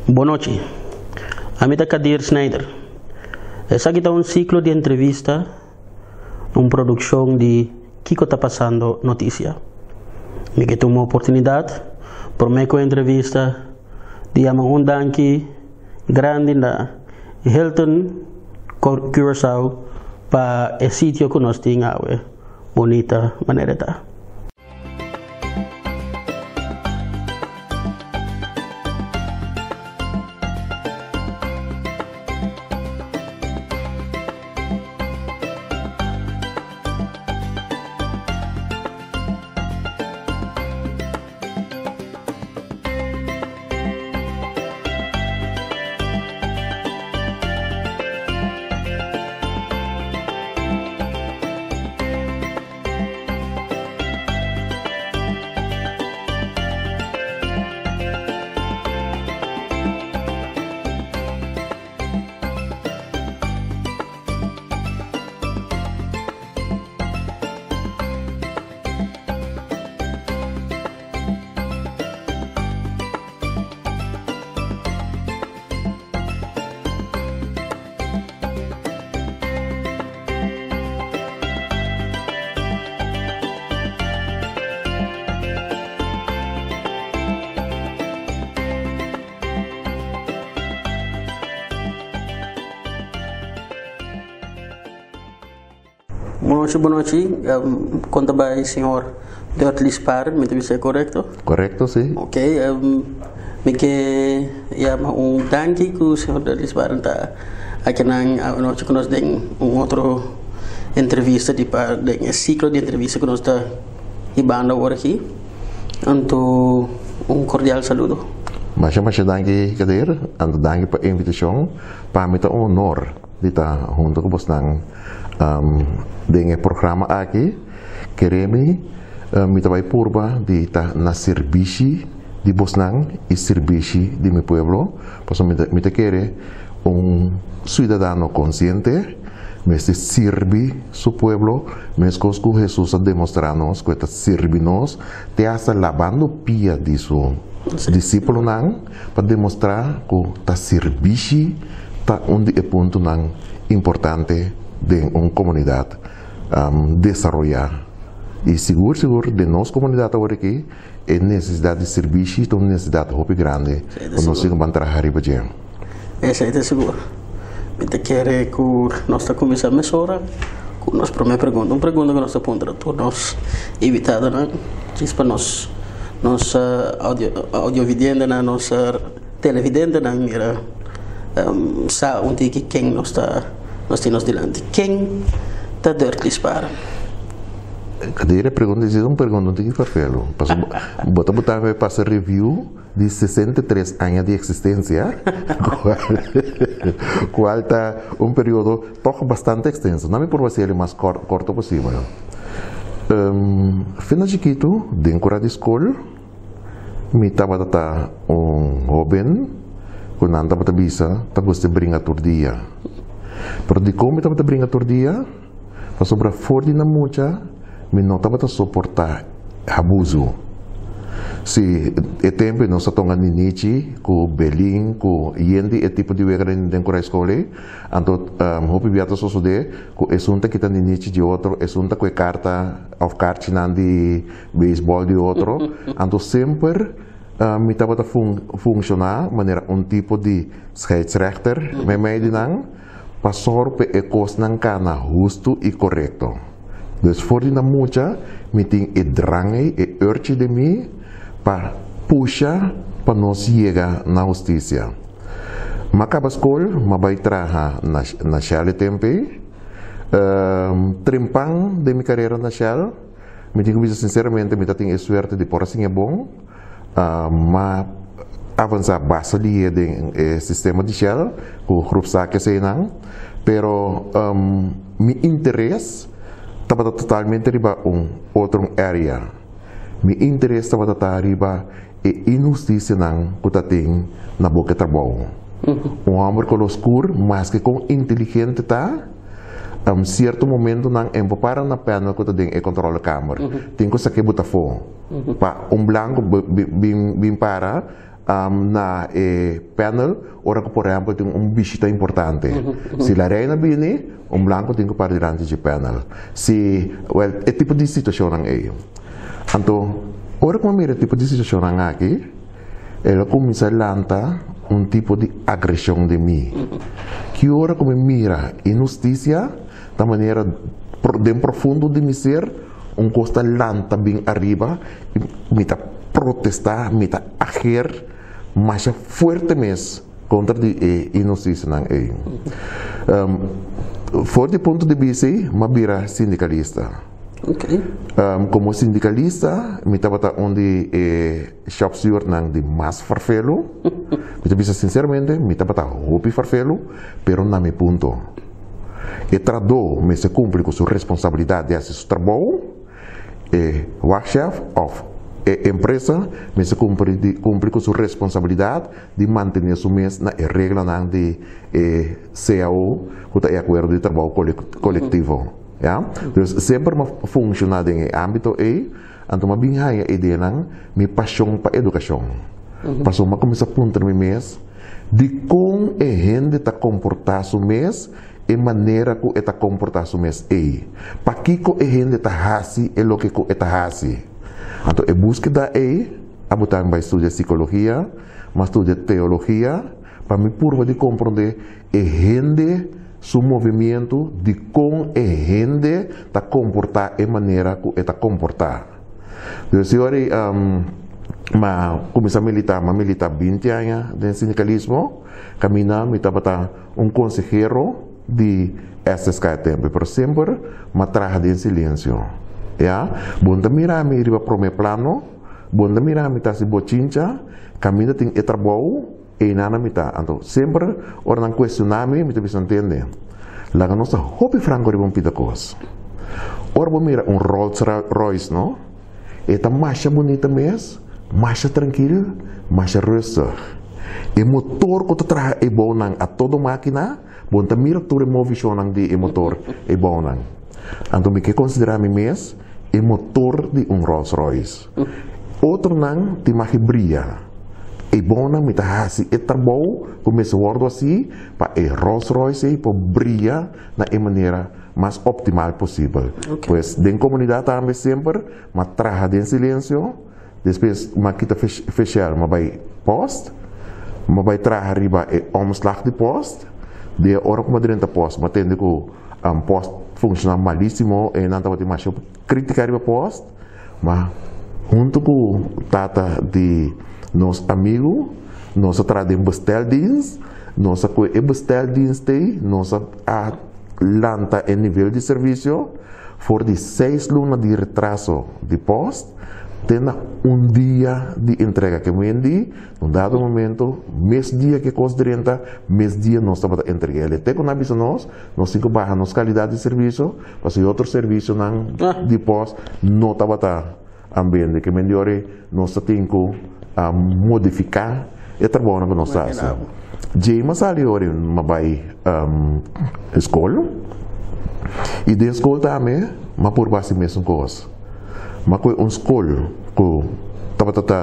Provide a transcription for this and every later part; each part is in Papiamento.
Bonochi. Ami ta Kadir Snijder. Esaki ta un siklo di entrevista, un produkshon di Kiko Ta Pasando Notisia. Mi ke tuma oportunidat promé ku e entrevista di yama un danki grandi na Hilton Curaçao pa e sitio ku nos tin awe bunita manera e ta. Bonochi, bonochi. Kon ta bai señor Dudley Spar? Mi ta bisa korekto? Korekto, si. Ok. Mi ke yama un danki ku señor Dudley Spar ta akinan anochi ku nos den un otro entrevista di pa den e siklo di entrevista ku nos ta hibando awor aki. Anto un kordial saludo. Masha masha danki Kadir, anto danki pa e invitashon. Pa mi ta un honor di ta hunto ku bosnan den e programa aki. Kere mi, mi ta bai purba di ta na sirbishi di bosnan i sirbishi di mi pueblo, pasobra mi ta kere un suidadano konsiente mester sirbi su pueblo meskos ku Hesus a demostrá nos ku e ta sirbi nos te asta labando pia di su disípulonan pa demostrá ku ta sirbishi ta un di e puntonan importante den un komunidat desaroyá. I sigur sigur den nos komunidat awor aki e nesesidat di sirbishi ta un nesesidat hopi grandi ku nos tin ku ban traha riba dje. Esei ta sigur. Mi ta kere ku nos ta kuminsá mesora ku nos promé pregunta. Un pregunta ku nos ta puntra tur nos invitadonan djis pa nos nos audiovidentenan, nos televidentenan mira sa un tiki ken nos ta nos tin nos dilanti. Ken ta Dirk Lispar? Kadir, e pregunta esei ta un pregunta un tiki farfelu. Pasobra bo ta botá mi pasa review. Di 63 aña di existencia, cual ta un periodo toch bastante extenso. No mi por haci el mas corto posibel. Fina chikito, den cura di scol, mi tabata ta un hoben cu nan tabata bisa ta gusta bringa tur dia. Pero dicon mi tabata bringa tur dia? Pasobra for di na mucha mi no tabata soportá abuso. Si, e tempu ei nos a tonga ninichi ku belin ku yen di e tipo di wega den kura skol ei. Anto hopi bia ta sosodé ku esun ta kita ninichi di otro, esun ta ku e karta òf karchinan di beisbòl di otro. Anto semper mi tabata funshoná manera un tipo di scheidsrechter meimei di nan. Pa sòru pa e kosnan kana hustu i korekto. Dus for di na mucha mi tin e drang ei, e urge den mi pa pusha pa nos yega na hustisia. M'a kaba skol, m'a bai traha na na Shell e tempu ei. Trempan den mi karera na Shell, mi tin ku bisa sinseramente mi ta tin e suerte di por a siña bon. M'a avansá basta lihe den e sistema di Shell ku groepszaak eseinan, pero mi interes tabata totalmente riba un otro area. Mi interes tabata ta riba e inhustisianan ku ta tin na boka trabou. Un hòmber koló skur, maske kon inteligente ta, sierto momentonan e por para na panel ku ta den e kòntròlekamer. Tin ku sak'é butafó. Pa un blanco bin para. na e panel ora ku, por ehèmpel, tin un bishita importante. Si la reina bini, un blanku tin ku para dilanti di panel. Si, well, e tipo di situashon ei. Anto, ora ku mi mira e tipo di situashon aki, el a kuminsá lanta un tipo di agreshon den mi. Ku ora ku mi mira inhustisia, di manera den profundo di mi ser, un kos ta lanta bin ariba, i mi ta protestá, mi ta ager mas fuerte mes kontra di e inhustisia ei. For di punto di bista, m'a bira sindikalista. Komo sindikalista, mi tabata un di e shopsteward nan di mas farfelo. Mi ta bisa sinceramente, mi tabata hopi farfelo, pero na mi punto. E trahadó mester kumpli ku su responsabilidat di hasi su trabou, e wachtchef òf e empresa mester kumpli ku su responsabilidat di mantené su mes na e reglanan di e CAO, ku ta e akuerdo di trabou kolektivo. Ja? Dus semper m'a funshoná den e ámbito ei, anto m'a bin haña ideanan, mi pashon pa edukashon. Paso m'a kuminsá puntra mi mes, di kon e hende ta komportá su mes, e manera ku e ta komportá su mes ei. Pakiko e hende ta hasi e loke ku e ta hasi. Anto e búskeda ei, a buta mi bai studia sikologia, m'a studia teologia, pa mi purba di komprondé e hende su movementu, di kon e hende ta komportá e manera ku e ta komportá. Dus ora m'a kuminsá militá, m'a militá 20 aña den sindikalismo, kaminda mi tabata un konsehero di SSK tempu, pero semper m'a traha den silensio. Ja? Bo n' ta mira mi riba promé plano, bo n' ta mira mi ta hasi bochincha, kaminda tin e trabou, einan mi ta. Anto, semper ora nan kuestioná mi, mi ta bisa tende. Laga nos ta hopi franko riba un pida kos. Ora bo mira un Rolls Royce, no? E ta masha bunita mes, masha trankil, masha rustig. E motor ku ta traha eibounan a todo mákina, bo n' ta mira tur e movishonnan di e motor eibounan. Anto mi ke konsiderá mi mes e motor di un Rolls Royce. Otronan tin mag bria. Eibounan mi ta hasi e trabou ku mester wòrdu hasí pa e Rolls Royce ei por bria na e manera mas optimal posibel. Pues den komunidat tambe semper m'a traha den silensio, despues m'a kita feshel, m'a bai post, m'a bai traha riba e omslag di post, de ora ku m'a drenta post, m'a tende ku post funshoná malísimo i nan tabatin masha krítika riba post, ma huntu ku tata di nos amigu, nos a traha den besteldienst, nos a kue e besteldienst ei, nos a lanta e nivel di servisio for di 6 luna di retraso di post, te na un dia di entrega ku mendi, un dado momento, mes dia ku kos drenta, mes dia nos tabata entregá. Te ku nan a bisa nos, nos tin ku baha nos kalidat di servisio, pasobra otro servisionan di post no tabata ambiente ku mendi ora nos tin ku modifiká e trabou ku nos ta hasi. Djei m'a sali ora m'a bai skol i den skol tambe m'a purba hasi mesun kos. M'a kohe un skol ku tabata ta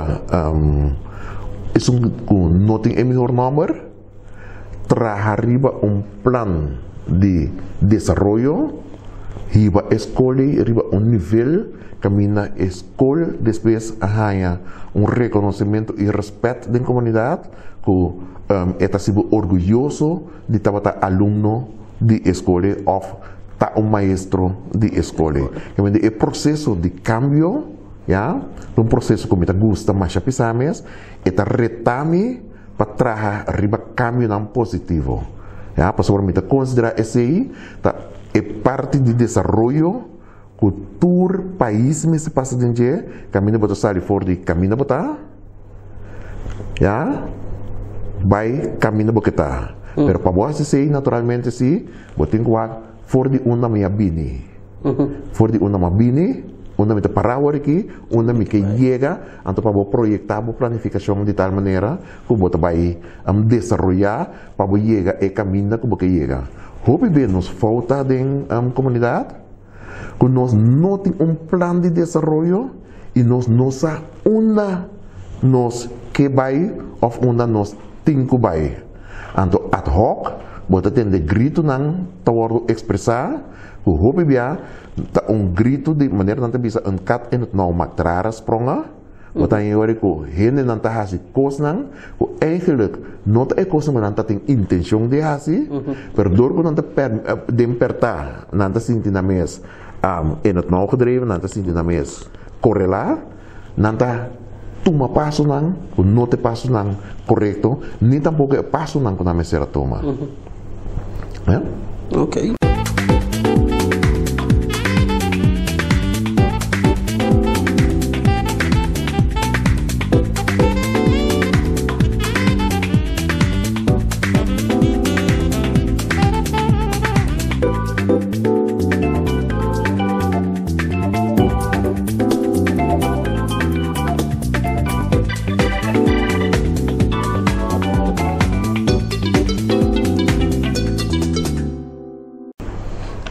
esun ku no tin e mihó nòmber, traha riba un plan di desaroyo, hiba e skol riba un nivel kaminda e skol despues a haña un rekonosementu i rèspèt den komunidat ku e ta sibu orguyoso di tabata alumno di skol òf ta un maestro di skol. E proseso di kambio, ja, un proseso ku mi ta gusta masha pisá mes, e ta reta mi pa traha riba kambionan positivo. Ja, pasobra mi ta konsiderá esei ta e parti di desaroyo ku tur pais mester pasa den dje, kaminda bo ta sali for di kaminda bo ta, ja, bai kaminda bo ke ta. Pero pa bo hasi esei, naturalmente si, bo tin ku wak for di unda mi a bini. For di unda mi a bini, unda mi ta pará awor aki, unda mi ke yega, anto pa bo proyektá bo planifikashon di tal manera ku bo ta bai desaroyá pa bo yega e kaminda ku bo ke yega. Hopi be nos falta den komunidat, ku nos no tin un plan di desaroyo i nos no sa unda. nos ke bai òf unda nos tin ku bai. Anto ad hoc bo ta tende gritonan ta wòrdu ekspresá ku hopi bia ta un gritu di manera nan ta bisa een kat in het nauw maakt rare sprongen. Bo ta haña wòrdu ku hendenan ta hasi kosnan ku eigenlijk no ta e kosnan ku nan ta tin intenshon di hasi, pero dor ku nan ta den pèrtá nan ta sinti nan mes in het nauw gedreven, nan ta sinti nan mes korelá. Nan ta tuma pasonan ku no ta e pasonan korekto, ni tampoko e pasonan ku nan mester a tuma. Ya? Ok.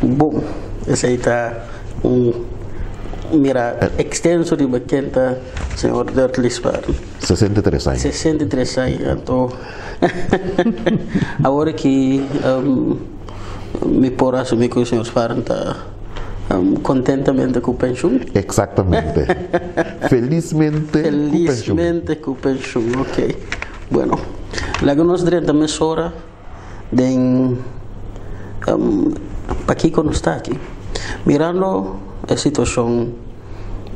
Bon, esei ta un mira extenso riba ken ta señor Dudley Sparen. 63 aña. 63 aña, anto awor aki mi por asumi ku señor Sparen ta Contentamente cu pensioen. Exactamente. Felizmente cu pensioen. Felizmente cu pensioen, ok. Bueno, laga nos drenta mesora den pakico nos ta aki. Mirando e situacion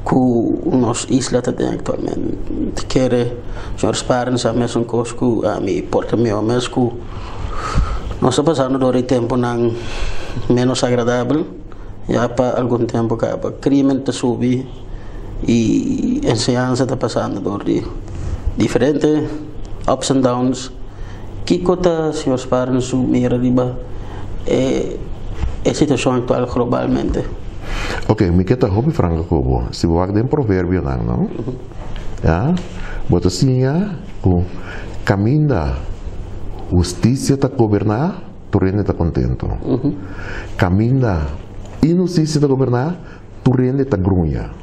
cu nos isla ta den actualmente, kere señor Sparen sa mesun cos cu ami, por ta mihor mes cu nos ta pasando door e temponan menos agradabel ya pa algun tempo caba. Crimen ta subi y enseñansa ta pasando door di diferente ups and downs. Kico ta señor Sparen su mira riba e e situacion actual globalmente? Ok, mi ke ta hopi franco cu bo. Si bo wak den Proverbionan, no? Ya, bo ta siña ku kaminda hustisia ta goberná, tur hende ta kontentu. Kaminda inhustisia ta goberná, tur hende ta gruña.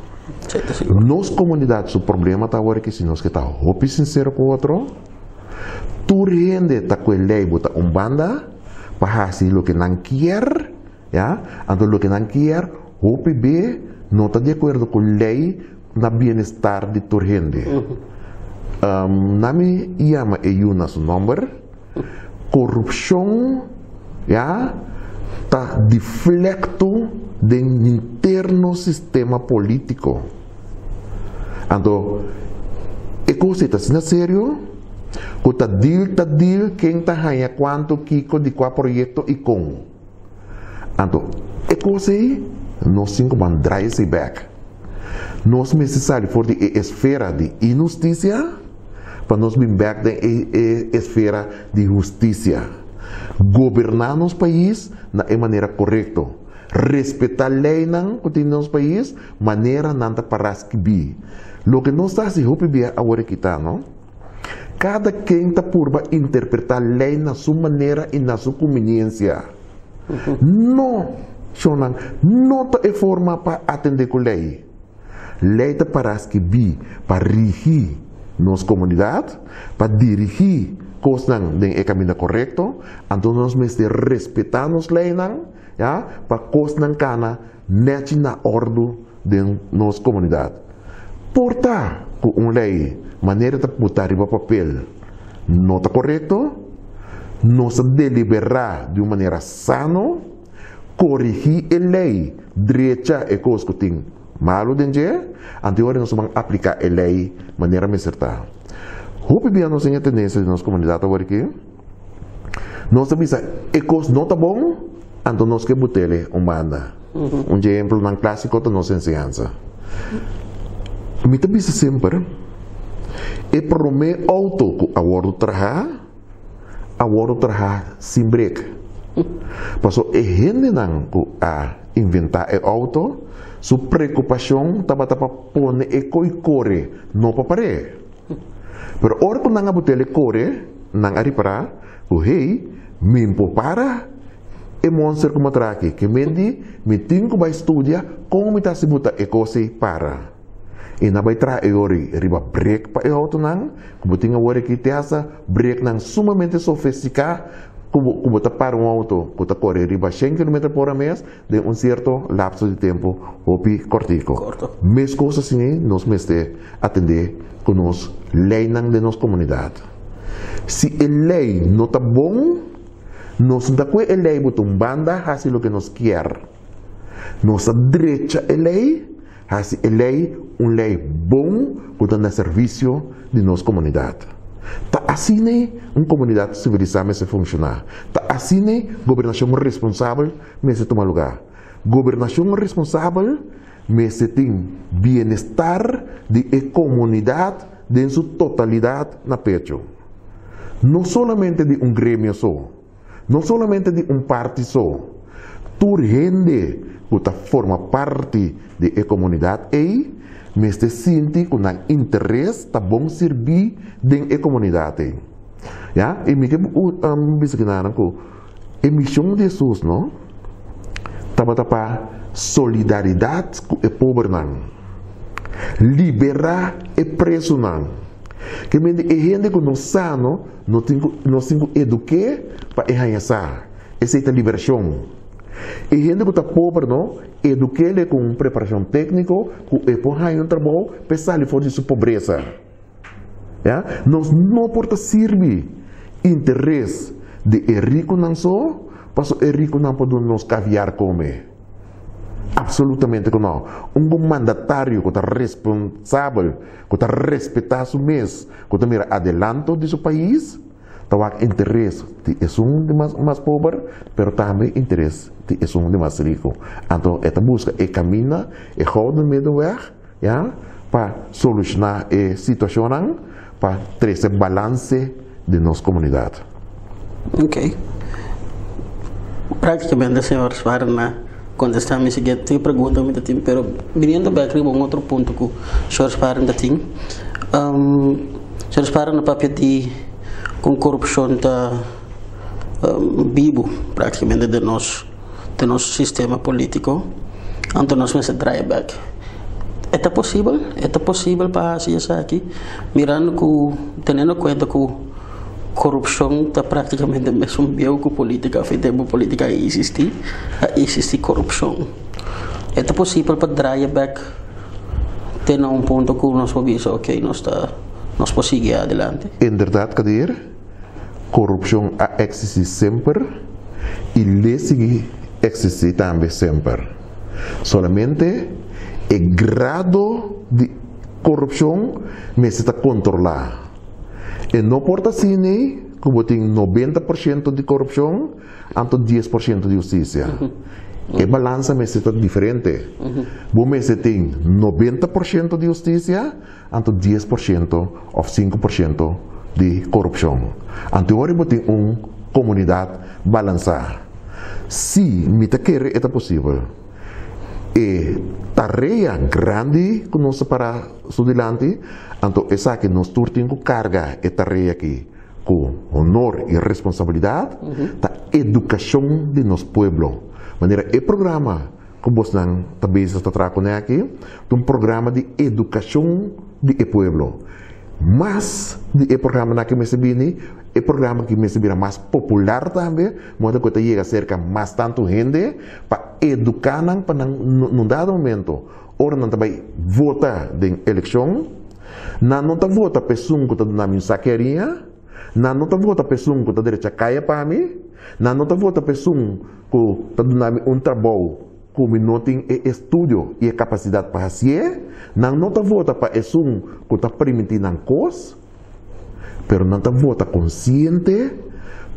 Nos komunidat su problema ta awor ki si nos ke ta hopi sinsero ku otro, tur hende ta ku e lei bo ta un banda pa hasi loke nan kier. Ya, anto loke nan kier hopi be no ta di akuerdo ku lei na bienestar di tur hende. Nami yama e yu na su nomber. Korupshon, ya, ta diflekto den henter nos sistema politiko. Anto e kos ei ta asina serio ku ta dil ta dil ken ta haña kuantu, kiko, di kua proyekto i kon. Anto, e kos ei, nos tin ku ban draai esei bèk. Nos mester sali for di e esfera di inhustisia pa nos bin bèk den e e esfera di hustisia. Goberná nos pais na e manera korekto. Respetá leinan ku tin den nos pais manera nan ta pará skibí. Loke nos ta hasi hopi bia awor e kita, no? Kada ken ta purba interpretá lei na su manera i na su kuminiensia. No, shonnan, no ta e forma pa atendé ku lei. Lei ta pará skibí pa rigí nos komunidat, pa dirigí kosnan den e kaminda korekto, anto nos mester respetá nos leinan, ya, pa kosnan kana nèchi na òrdu den nos komunidat. Por ta ku un lei manera ta puta riba papel no ta korekto, nos ta deliberá di un manera sano, korigí e lei, drecha e kos ku tin malu den dje, anto e ora nos ta ban apliká e lei manera mester ta. Hopi bia nos tin e tendensia den nos komunidat awor aki, nos ta bisa e kos no ta bon, anto nos ke but'el un banda. Un dje ehempelnan klásiko ta nos enseñansa. Mi ta bisa semper, e promé outo ku a wòrdu trahá, a wòrdu trahá sin brek. Pasobra e hendenan ku a inventá e outo, su preokupashon tabata pa pone e koi kore, no pa par'é. Pero ora ku nan a but'el e kore, nan a ripará ku, hey, mi por para e monster ku mi a traha aki. Ke men di, mi tin ku bai studia kon mi ta hasi buta e kos ei para. I nan bai traha e ora riba brek pa e outonan, ku bo tin awor aki te hasta breknan sumamente sofestiká ku bo ku bo ta para un outo ku ta kore riba shen kilometer por ora mes den un sierto lapso di tempu hopi kòrtiku. Korto. Meskos asina nos mester atendé ku nos leinan den nos komunidat. Si e lei no ta bon, nos no ta kue e lei bo ta un banda hasi loke nos kier. Nos ta drecha e lei, hasi e lei un lei bon ku ta na servisio di nos komunidat. Ta asina un komunidat sivilisá mester funshoná. Ta asina gobernashon responsabel mester tuma lugá. Gobernashon responsabel mester tin bienestar di e komunidat den su totalidat na pecho. No solamente di un gremio so, no solamente di un parti so. Tur hende ku ta forma parti di e komunidat ei mester sinti ku nan interes ta bon sirbí den e komunidat ei. Ya, i mi ke bisa kinanan ku e mishon di Hesus no tabata pa solidaridat ku e pobernan, liberá e presunan. Ke mende e hende ku no sa no, no tin ku, nos tin ku eduk'é pa e haña sa. Esei ta liberashon. E hende ku ta pober no, eduk'é ku un preparashon tékniko ku e por haña un trabou pa e sali for di su pobresa. Ya, nos no por ta sirbi interes di e rikunan so, paso e rikunan por duna nos kaviar kome. Absolutamente ku no. Un ku mandatario ku ta responsabel, ku ta respetá su mes, ku ta mira adelanto di su pais, ta wak interes di esun di mas mas pober, pero tambe interes di esun di mas riku. Anto e ta buska e kaminda, e gouden middenweg, ya, pa solushoná e situashonnan, pa trese balanse den nos komunidat. Ok. Práktikamente señor Suarez a kontestá mi siguiente pregunta mi ta tin, pero biniendo bèk riba un otro punto ku señor Suarez ta tin, señor Suarez a papia di kon korupshon ta bibu práktikamente den nos den nos sistema polítiko, anto nos mester draai bèk. E ta posibel? E ta posibel pa hasi esaki mirando ku teniendo kuenta ku korupshon ta práktikamente mesun bieu ku polítika òf e tempu polítika a eksistí, a eksistí korupshon. E ta posibel pa draai bèk te na un punto ku nos por bisa okey nos ta nos por sigui adelante? Inderdat Kadir, Korupshon a eksistí semper i le sigui eksistí tambe semper. Solamente e grado di korupshon mester ta kontrolá. E no por ta asina ku bo tin 90% di korupshon anto 10% di hustisia. E balansa mester ta diferente. Bo mester tin 90% di hustisia anto 10% òf 5% di korupshon. Anto ora bo tin un komunidat balansá. Sí, mi ta kere e ta posibel. E tarea grandi ku nos ta pará su dilanti, anto esaki nos tur tin ku karga e tarea aki ku honor i responsabilidat, ta edukashon di nos pueblo. Manera e programa ku bosnan ta bezig ta traha kuné aki, ta un programa di edukashon di e pueblo. Mas di e programanan aki mester bini, e programa aki mester bira mas popular tambe, moda ku e ta yega serka mas tantu hende pa eduká nan pa nan nun dado momento ora nan ta bai vota den elekshon, nan no ta vota pa esun ku ta duna mi un saki hariña, nan no ta vota pa esun ku ta drecha kaya pa mi, nan no ta vota pa esun ku ta duna mi un trabou ku mi no tin e estudio i e kapasidat pa hasié, nan no ta vota pa esun ku ta primintí nan kos, pero nan ta vota konsiente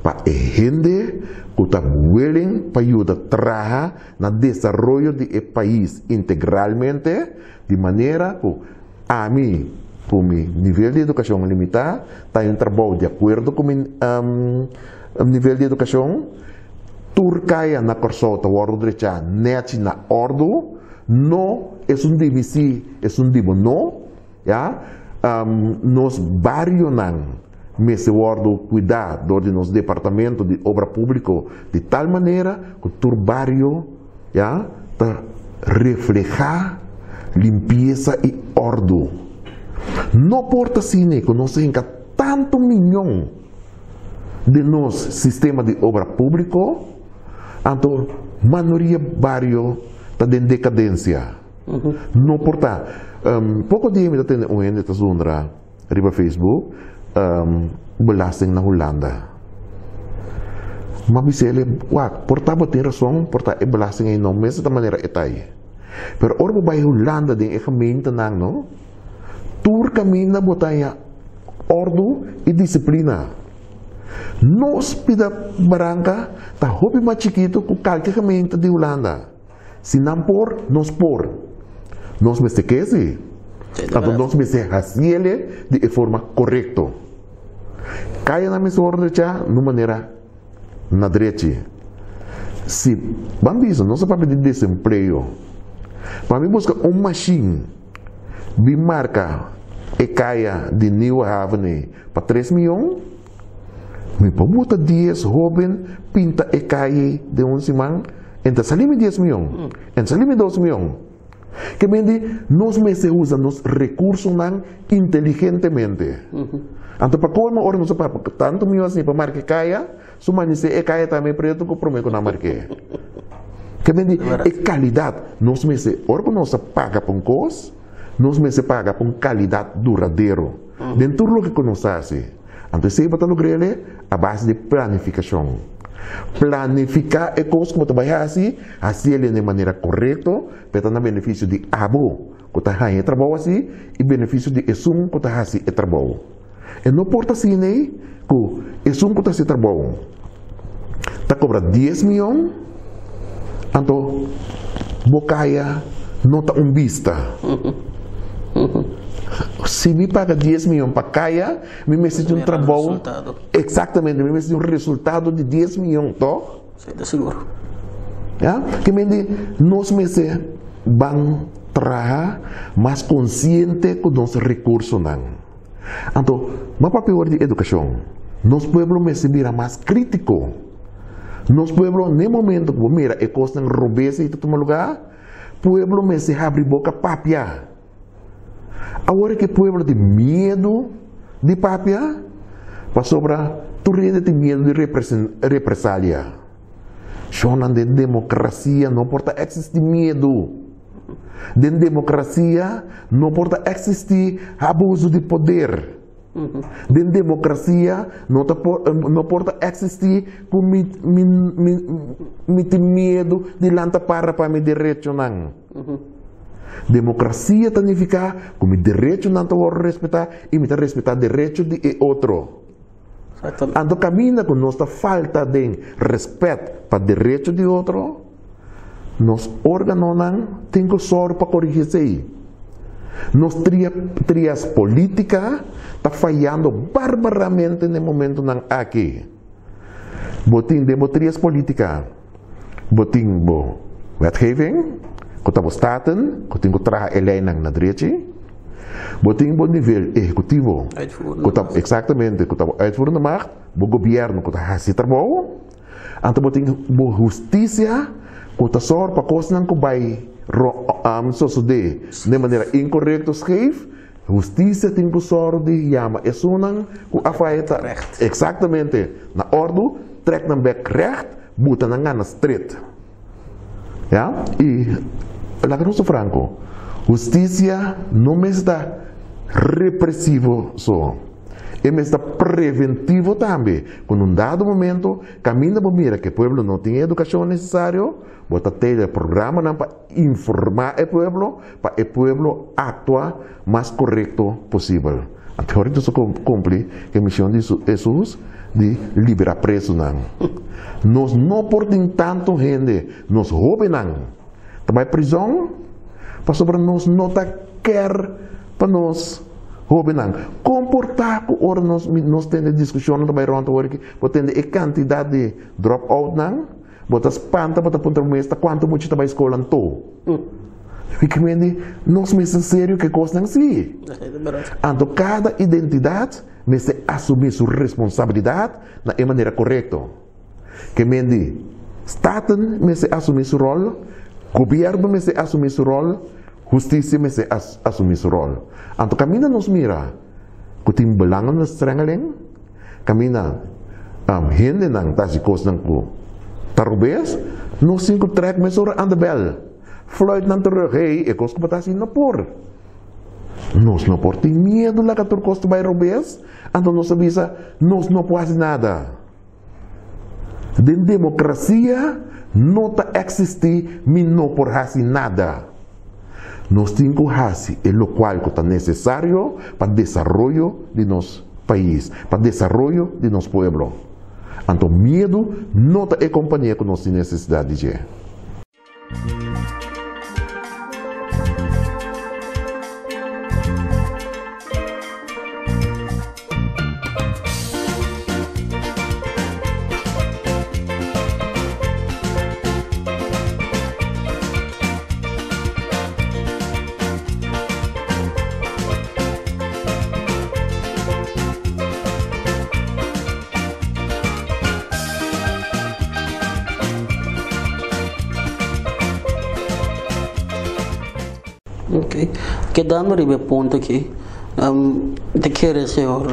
pa e hende ku ta willing pa yuda traha na desaroyo di e pais integralmente, di manera ku ami ku mi nivel di edukashon limitá ta haña un trabou di akuerdo ku mi nivel di edukashon. Tur kaya na Kòrsou ta wòrdu drechá nèchi na òrdu, no esun di mi sí, esun di bo no, ya. Nos barionan mester wòrdu kuidá dor di nos departamento di obra públiko di tal manera ku tur bario, ya, ta reflehá. Limpiesa i òrdu. No por ta asina ku nos a hinka tantu miyon den nos sistema di obra públiko, anto manoria bario ta den dekadensia. No por ta. Poko dia mi ta tende un hende ta zundra riba Facebook, belasting na Hulanda. M'a bisa el, wak, por ta bo tin rason, por ta e belasting ei no mester ta manera e ta ei. Pero ora bo bai Hulanda den e gemeentenan no, tur kaminda bo ta haña òrdu i disiplina. Nos pida baranka ta hopi mas chikitu ku kalke gemeente di Hulanda. Si nan por, nos por. Nos mester ke si. Anto nos mester hasiele di e forma korekto. Kayanan mester wòrdu drechá na un manera na drechi. Si ban bisa nos a papia di desempleo, pa mi buska un mashin bin marka e kaya di Nieuwe Haven ei pa tres miyon, mi por buta dies hoben pinta e kaya ei den un siman, en ta sali mi dies miyon, en ta sali mi dos miyon. Ke men di nos mester usa nos rekursonan inteligentemente. Anto pa kolmo ora nos a papia tantu mihó asina pa marka e kaya, su manisé e kaya ta me pretu ku promé ku nan mark'é. Ke men di e kalidat nos mester ora ku nos a paga pa un kos, nos mester paga pa un kalidat duradero den tur loke ku nos ta hasi. Anto esei bo ta logr'el a base di planifikashon. Planifiká e kos ku bo ta bai hasi, hasiel den e manera korekto, pa e ta na benefisio di abo ku ta haña e trabou hasi i benefisio di esun ku ta hasi e trabou. E no por ta asina ei ku esun ku ta hasi e trabou ta kobra dies mion, anto bo kaya no ta un bista. Si mi paga dies mion pa kaya, mi mester di un trabou. Exactamente, mi mester di un resultado di dies mion, toch? Sí, ta sigur. Ya, ke men di nos mester ban traha mas konsiente ku nos rekursonan. Anto, m'a papia ora di edukashon. Nos pueblo mester bira mas krítiko. Nos pueblo, n'e momento ku bo mira e kosnan robes ei ta tuma lugá, pueblo mester habri boka papia. Awor ke pueblo tin miedu di papia, pasobra tur hende tin miedu di represalia. Shonnan den demokrasia no por ta eksistí miedu. Den demokrasia no por ta eksistí abuso di poder. Den demokrasia no ta por no por ta eksistí ku mi mi mi mi tin miedu di lanta para pa mi derechonan. Demokrasia ta nifiká ku mi derechonan ta wòrdu respetá i mi ta respetá derecho di e otro. Anto kaminda ku nos ta falta den rèspèt pa derecho di otro, nos órganonan tin ku sòru pa korigí esei. Nos tria trias polítika ta fayando barbaramente na e momentunan aki. Bo tin den bo trias polítika, bo tin bo wetgeving, ku ta bo staten, ku tin ku traha e leinan na drechi. Bo tin bo nivel ehekutivo, ku ta eksaktamente ku ta bo uitvoerende macht, bo gobièrnu ku ta hasi trabou. Anto bo tin bo hustisia ku ta sòru pa kosnan ku bai sosodé den manera inkorekto, skeef. Hustisia tin ku sòru di yama esunnan ku a faya ta eksaktamente na òrdu, trèk nan bèk règt, buta nan gana stret. Ya, i laga nos ta franko, hustisia no mester ta represivo so, e mester ta preventivo tambe. Ku na un dado momento kaminda bo mira ku e pueblo no tin e edukashon nesesario, bo ta tene programanan pa informá e pueblo pa e pueblo aktua mas korekto posibel. Anto ora nos a kumpli ku e mishon di Hesus di liberá prezunan. Nos no por tin tantu hende, nos hóbennan, ta bai prizòn pasobra nos no ta kèr pa nos hóbennan komportá ku ora nos nos tende diskushonnan ta bai rònt awor aki, bo tende e kantidat di drop outnan. Bo ta spanta, bo ta puntra bo mes ta kuantu mucha ta bai skol anto. Mi ke mende, nos mester serio ku e kosnan si. Anto kada identidat mester asumí su responsabilidat na e manera korekto. Ke mende, Staten mester asumí su ròl, gobièrnu mester asumí su ròl. Hustisia mester asumí su ròl. Anto kaminda nos mira ku tin belangenverstrengeling, kaminda hendenan ta hasi kosnan ku ta robes, nos tin ku trèk mesora aan de bèl. Fluit nan terug, hey, e kos ku bo ta hasi no por. Nos no por tin miedu laga tur kos ta bai robes, anto nos ta bisa nos no por hasi nada. Den demokrasia no ta eksistí mi no por hasi nada. Nos tin ku hasi e lokual ku ta nesesario pa desaroyo di nos pais, pa desaroyo di nos pueblo. Anto miedu no ta e kompania ku nos tin nesesidat di dje. Ok, kedando riba e punto aki, ta kere señor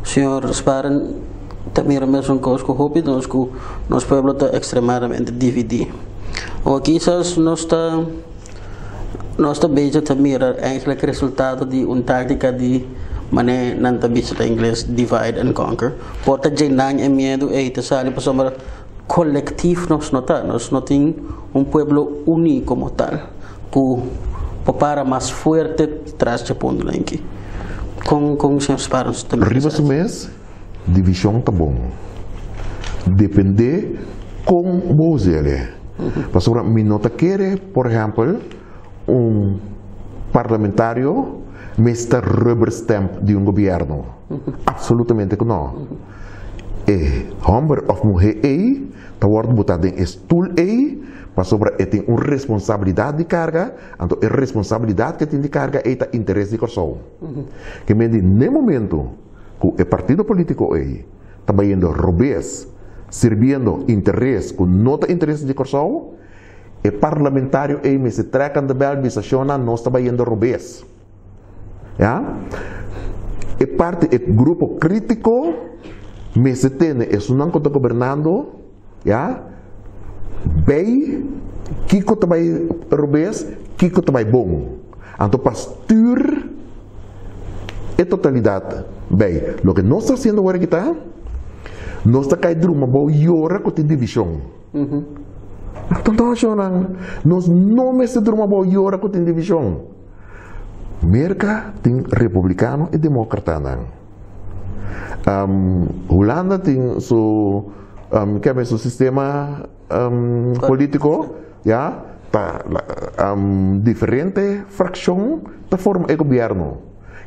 señor Sparen ta mira mesun kos ku hopi nos ku nos pueblo ta ekstremadamente dividí. O kisas nos ta nos ta bezig ta mira eigenlijk resultado di un táktika di manera nan ta bisa na ingles divide and conquer. Por ta djenan e miedu ei ta sali pasobra kolektief nos no ta. Nos no tin un pueblo uní komo tal ku por para mas fuerte tras dje puntonan aki. Kon kon señor Sparens ta mira Riba su esaki? mes, divishon ta bon. Dependé kon bo us'el. Pasobra mi no ta kere, por ehèmpel, un parlamentario mester rubber stamp di un gobièrnu. Absolutamente ku no. E hòmber òf muhé ei ta wòrdu botá den e stul ei pasobra e tin un responsabilidat di karga, anto e responsabilidat ku e tin di karga ei ta interes di Kòrsou. Ke men di n'e momento ku e partido polítiko ei ta bayendo robes, sirbiendo interes ku no ta interes di Kòrsou, e parlamentario ei mester trèk aan de bèl bisa shona nos ta bayendo robes. Ya. E parti, e grupo krítiko mester tene esunnan ku ta gobernando, ya, bei kiko ta bai robes, kiko ta bai bon. Anto pa stuur e totalidat bei. Loke nos ta hasiendo awor aki ta, nos ta kai druma bou yora ku tin divishon. Anto shonnan, nos no mester druma bou yora ku tin divishon. Merka tin republikano i demokratanan. Hulanda tin su keme su sistema politiko ya ta diferente frakshon ta forma e gobièrnu.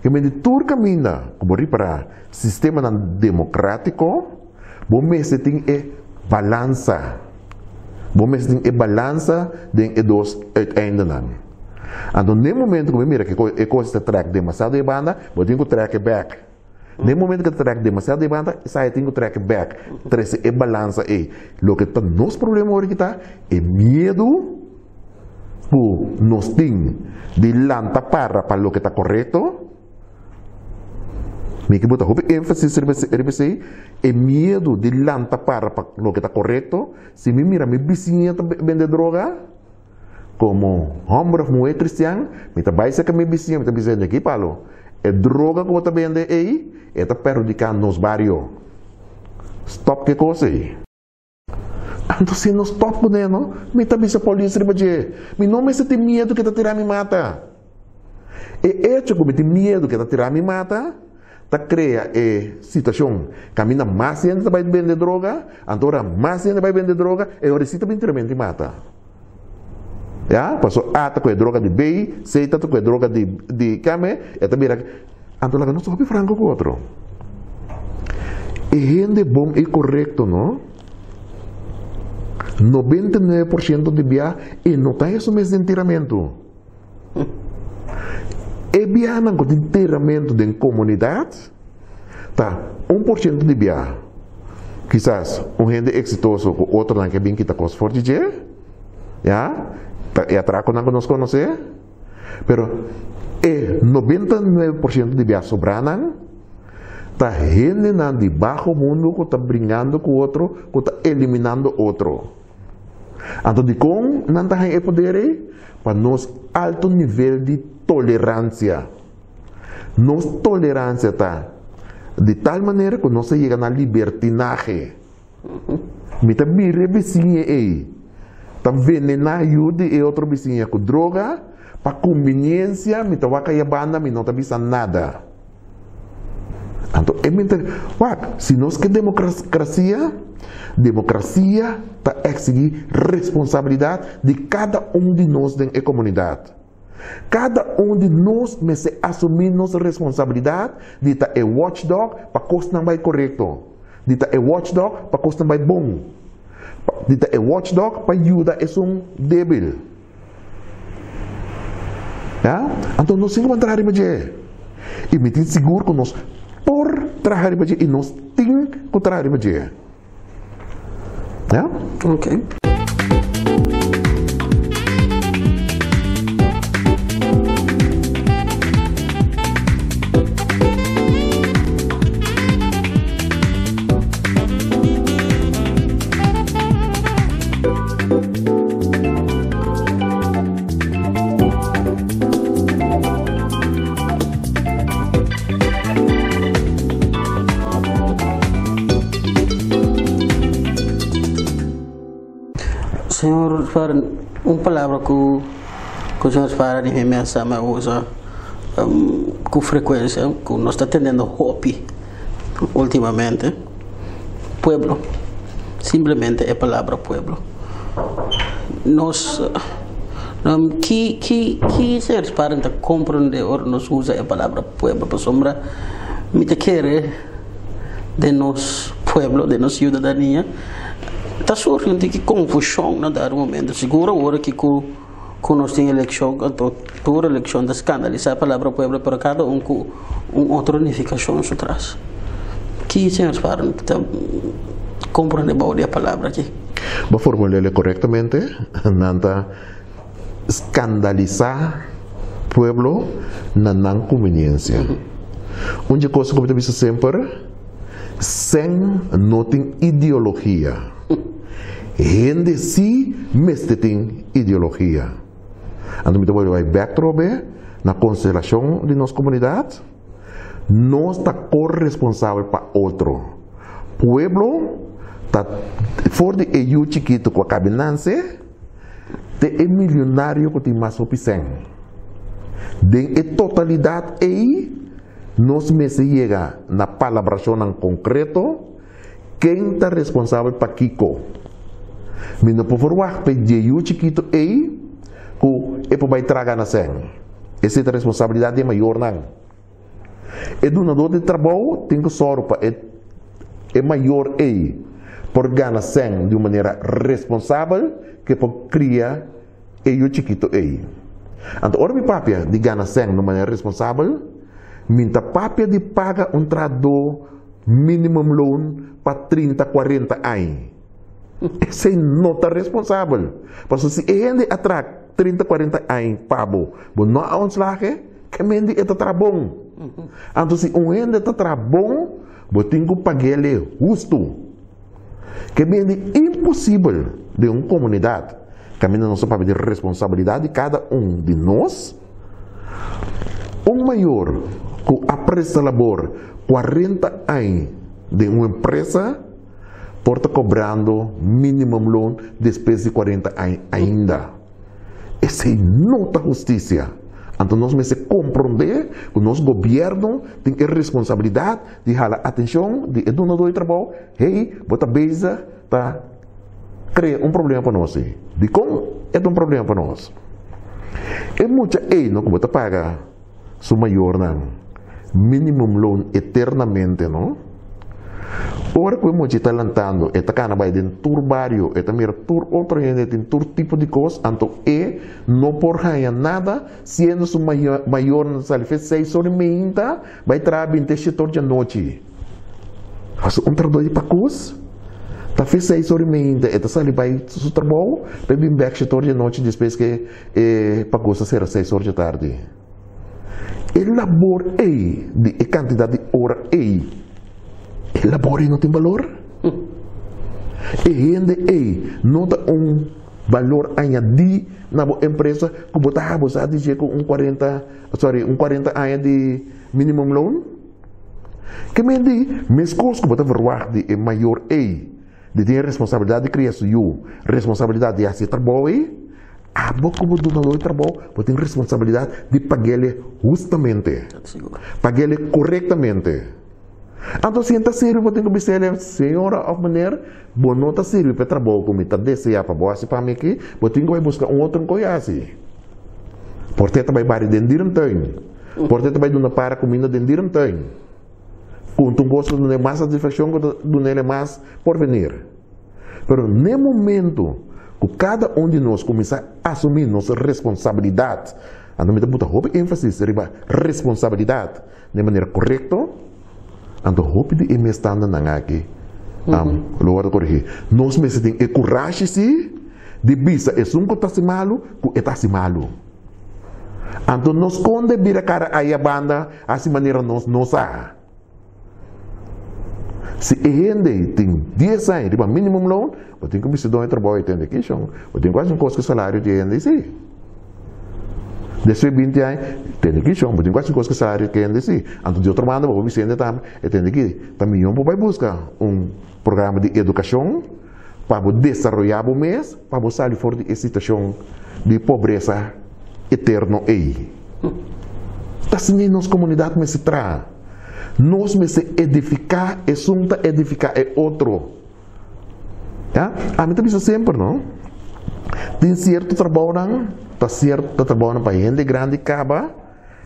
Keme di tur kaminda ku bo ripará sistemanan demokratiko bo mester tin e balansa. Bo mester tin e balansa den e dos uiteindenan. Anto n'e momento ku bo mira ku e kos ta trèk demasiado e banda, bo tin ku trèk e bèk. N'e momento ku ta trèk demasiado e banda, esei tin ku trèk e bèk, trese e balansa ei. Loke ta nos problema ora ki ta e miedu ku nos tin di lanta para pa loke ta korekto. Mi ke bota hopi énfasis riba riba esei, e miedu di lanta para pa loke ta korekto. Si mi mira mi bisiña ta bende droga, komo hòmber òf muhé kristian, mi ta bai serka mi bisiña, mi ta bisa, Aki Palo, e droga ku bo ta bende ei, e ta perhudiká nos bario. Stòp ku e kos ei. Anto si no stòp kuné no, mi ta bisa polis riba dje. Mi no mester tin miedu ku e ta tira mi mata. E echo ku mi tin miedu ku e ta tira mi mata, ta krea e situashon kaminda mas hende ta bai bende droga, anto ora mas hende bai bende droga, e ora si ta bin tiramento i mata. Ya, paso A ta ku e droga di B, C ta ku e droga di di keme, e ta bira, anto laga nos hopi franko ku otro. E hende bon i korekto no, 99% di bia e no ta haña su mes den tiramentu. E bianan ku tin tiramentu den komunidat ta 1% di bia. Kisas un hende eksitoso ku otronan ke bin kita kos for di dje, ya. Ta e atrakonan ku nos konosé, pero e 99% di bia sobranan ta hendenan di baho mundu ku ta bringando ku otro, ku ta eliminando otro. Anto dikon nan ta haña e poder ei? Pa nos alto nivel di toleransia. Nos toleransia ta di tal manera ku nos ta yega na libertinahe. Mi ta mira e bisiña ei ta venená yu di e otro bisiña ku droga, pa kumbiniensia mi ta wak aya banda mi no ta bisa nada. Anto e mester wak, si nos ke demokrasia, demokrasia ta eksigí responsabilidat di kada un di nos den e komunidat. Kada un di nos mester asumí nos responsabilidat di ta e watchdog pa kosnan bai korekto, di ta e watchdog pa kosnan bai bon, di ta e watchdog pa yuda esun débil. Ya? Anto nos tin ku ban traha riba dje. I mi tin sigur ku nos por traha riba dje i nos tin ku traha riba dje. Ja? Ok. Señor Sparen, un palabra ku ku señor Sparen di mi mesa mi a usa ku frekuensia ku nos ta tendendo hopi ultimamente, pueblo, simplemente e palabra pueblo. Nos ki ki ki señor Sparen ta komprende ora nos usa e palabra pueblo pasobra mi ta kere den nos pueblo, den nos ciudadania, ta surgi un tiki confusion na dado momento. Sigur awor aki cu cu nos tin eleccion, anto tur eleccion ta scandalisa e palabra pueblo, pero cada un cu un otro nificacion su tras. Ki señor Sparren ta comprende bao di e palabra aki? Bo formul'e corectamente, nan ta skandalisá pueblo na nan kuminiencia. Un dje kos ku mi ta bisa semper, sen no tin ideologia. Hende sí mester tin ideologia. Anto mi ta bolbe bai bèk trobe na konstelashon di nos komunidat. Nos ta koresponsabel pa otro. Pueblo ta for di e yu chikitu ku a kabe nanse. Te e milionario ku tin mas hopi sèn. Den e totalidat ei, nos mester yega na palabrashonnan konkreto, ken ta responsabel pa kiko. Mi no por ferwagt pa e dje yu chikitu ei ku e por bai traga na sèn. Esei ta responsabilidat di e mayornan. E dunadó di trabou tin ku sòru pa e e mayor ei por gana sèn di un manera responsabel ku e por kria e yu chikitu ei. Anto ora mi papia di gana sèn di un manera responsabel, mi ta papia di paga un trahadó minimum loon pa trinta, kuarenta aña. Esei no ta responsabel. Pasobra si e hende a traha trinta, kuarenta aña pa bo, bo no a ontslag e, Ke mende e ta traha bon. Anto si un hende ta traha bon, bo tin ku pag'el hustu. Ke mende imposibel den un komunidat kaminda nos ta papia di responsabilidat di kada un di nos. Un mayor ku a presta labor 40 aña den un empresa por ta kobrando minimumloon despues di 40 aña ainda. Esei no ta hustisia. Anto nos mester komprondé ku nos gobièrnu tin e responsabilidat di hala atenshon di e dunadó di trabou, hey, bo ta bezig ta krea un problema pa nos ei. Dikon e ta un problema pa nos? E mucha ei no ku bo ta paga su mayornan minimum loan eternamente no. Ora ku e mucha ta lantando e ta kana bai den tur bario e ta mira tur otro hende tin tur tipo di kos anto e no por haña nada siendo su mayornan ta sali fe seis ora i meinta bai traha binti e shete or djanochi. Pasobra un trabador di pakus. Ta fe 6 or i meinta e ta sali bai su trabou pa e bin bek 7 or di anochi despues ke e pakus a sera 6 or dje tardi. E labor ei di e kantidat di ora ei, e labor ei no tin balor? E hende ei no ta un balor añadí na bo empresa ku bo ta habosá di dje ku un 40, sorry, un 40 aña di minimum loan? Ke men di, meskos ku bo ta verwagt di e mayor ei di tin e responsabilidat di kria su yu, responsabilidat di hasi e trabou ei, abo komo dunador di trabou bo tin responsabilidat di pag'el hustamente, pag'el korektamente. Anto si e ta sirbi bo tin ku bis'el, señora òf meneer, bo no ta sirbi pa e trabou ku mi ta deseá pa bo hasi pa mi aki, bo tin ku bai buska un otro ku hasi. Por te ta bai bari den dierentuin. Por te ta bai duna para kuminda den dierentuin. Kuntu un kos ta dun'e mas satisfakshon ku ta dun'e mas porvenir. Pero n'e momento ku kada un di nos kuminsá asumí nos responsabilidat, anto mi ta buta hopi énfasis riba responsabilidat den manera korekto, anto hopi di e mestandanan aki lo wòrdu korigí. Nos mester tin e kurashi sí di bisa esun ku ta hasi malu ku e ta hasi malu. Anto nos konde bira kara aya banda hasi manera nos no sa. Si e hende tin dies aña riba minimum loon, bo tin ku bisa don e trabou e tende aki shon. Bo tin ku hasi un kos ku e salario di e hende si. Despues binti aña, tende aki shon, bo tin ku hasi un kos ku e salario di e hende si. Anto di otro banda bo por bisa e hende tambe, e tende aki ta mihó bo bai buska un programa di edukashon pa bo desaroyá bo mes, pa bo sali for di e situashon di pobresa eterno ei. Ta asina nos komunidat mester traha. Nos mester edifiká esun ta edifiká e otro. Ya, ami ta bisa semper no, tin sierto trabounan ta sierto trabounan pa hende grandi kaba,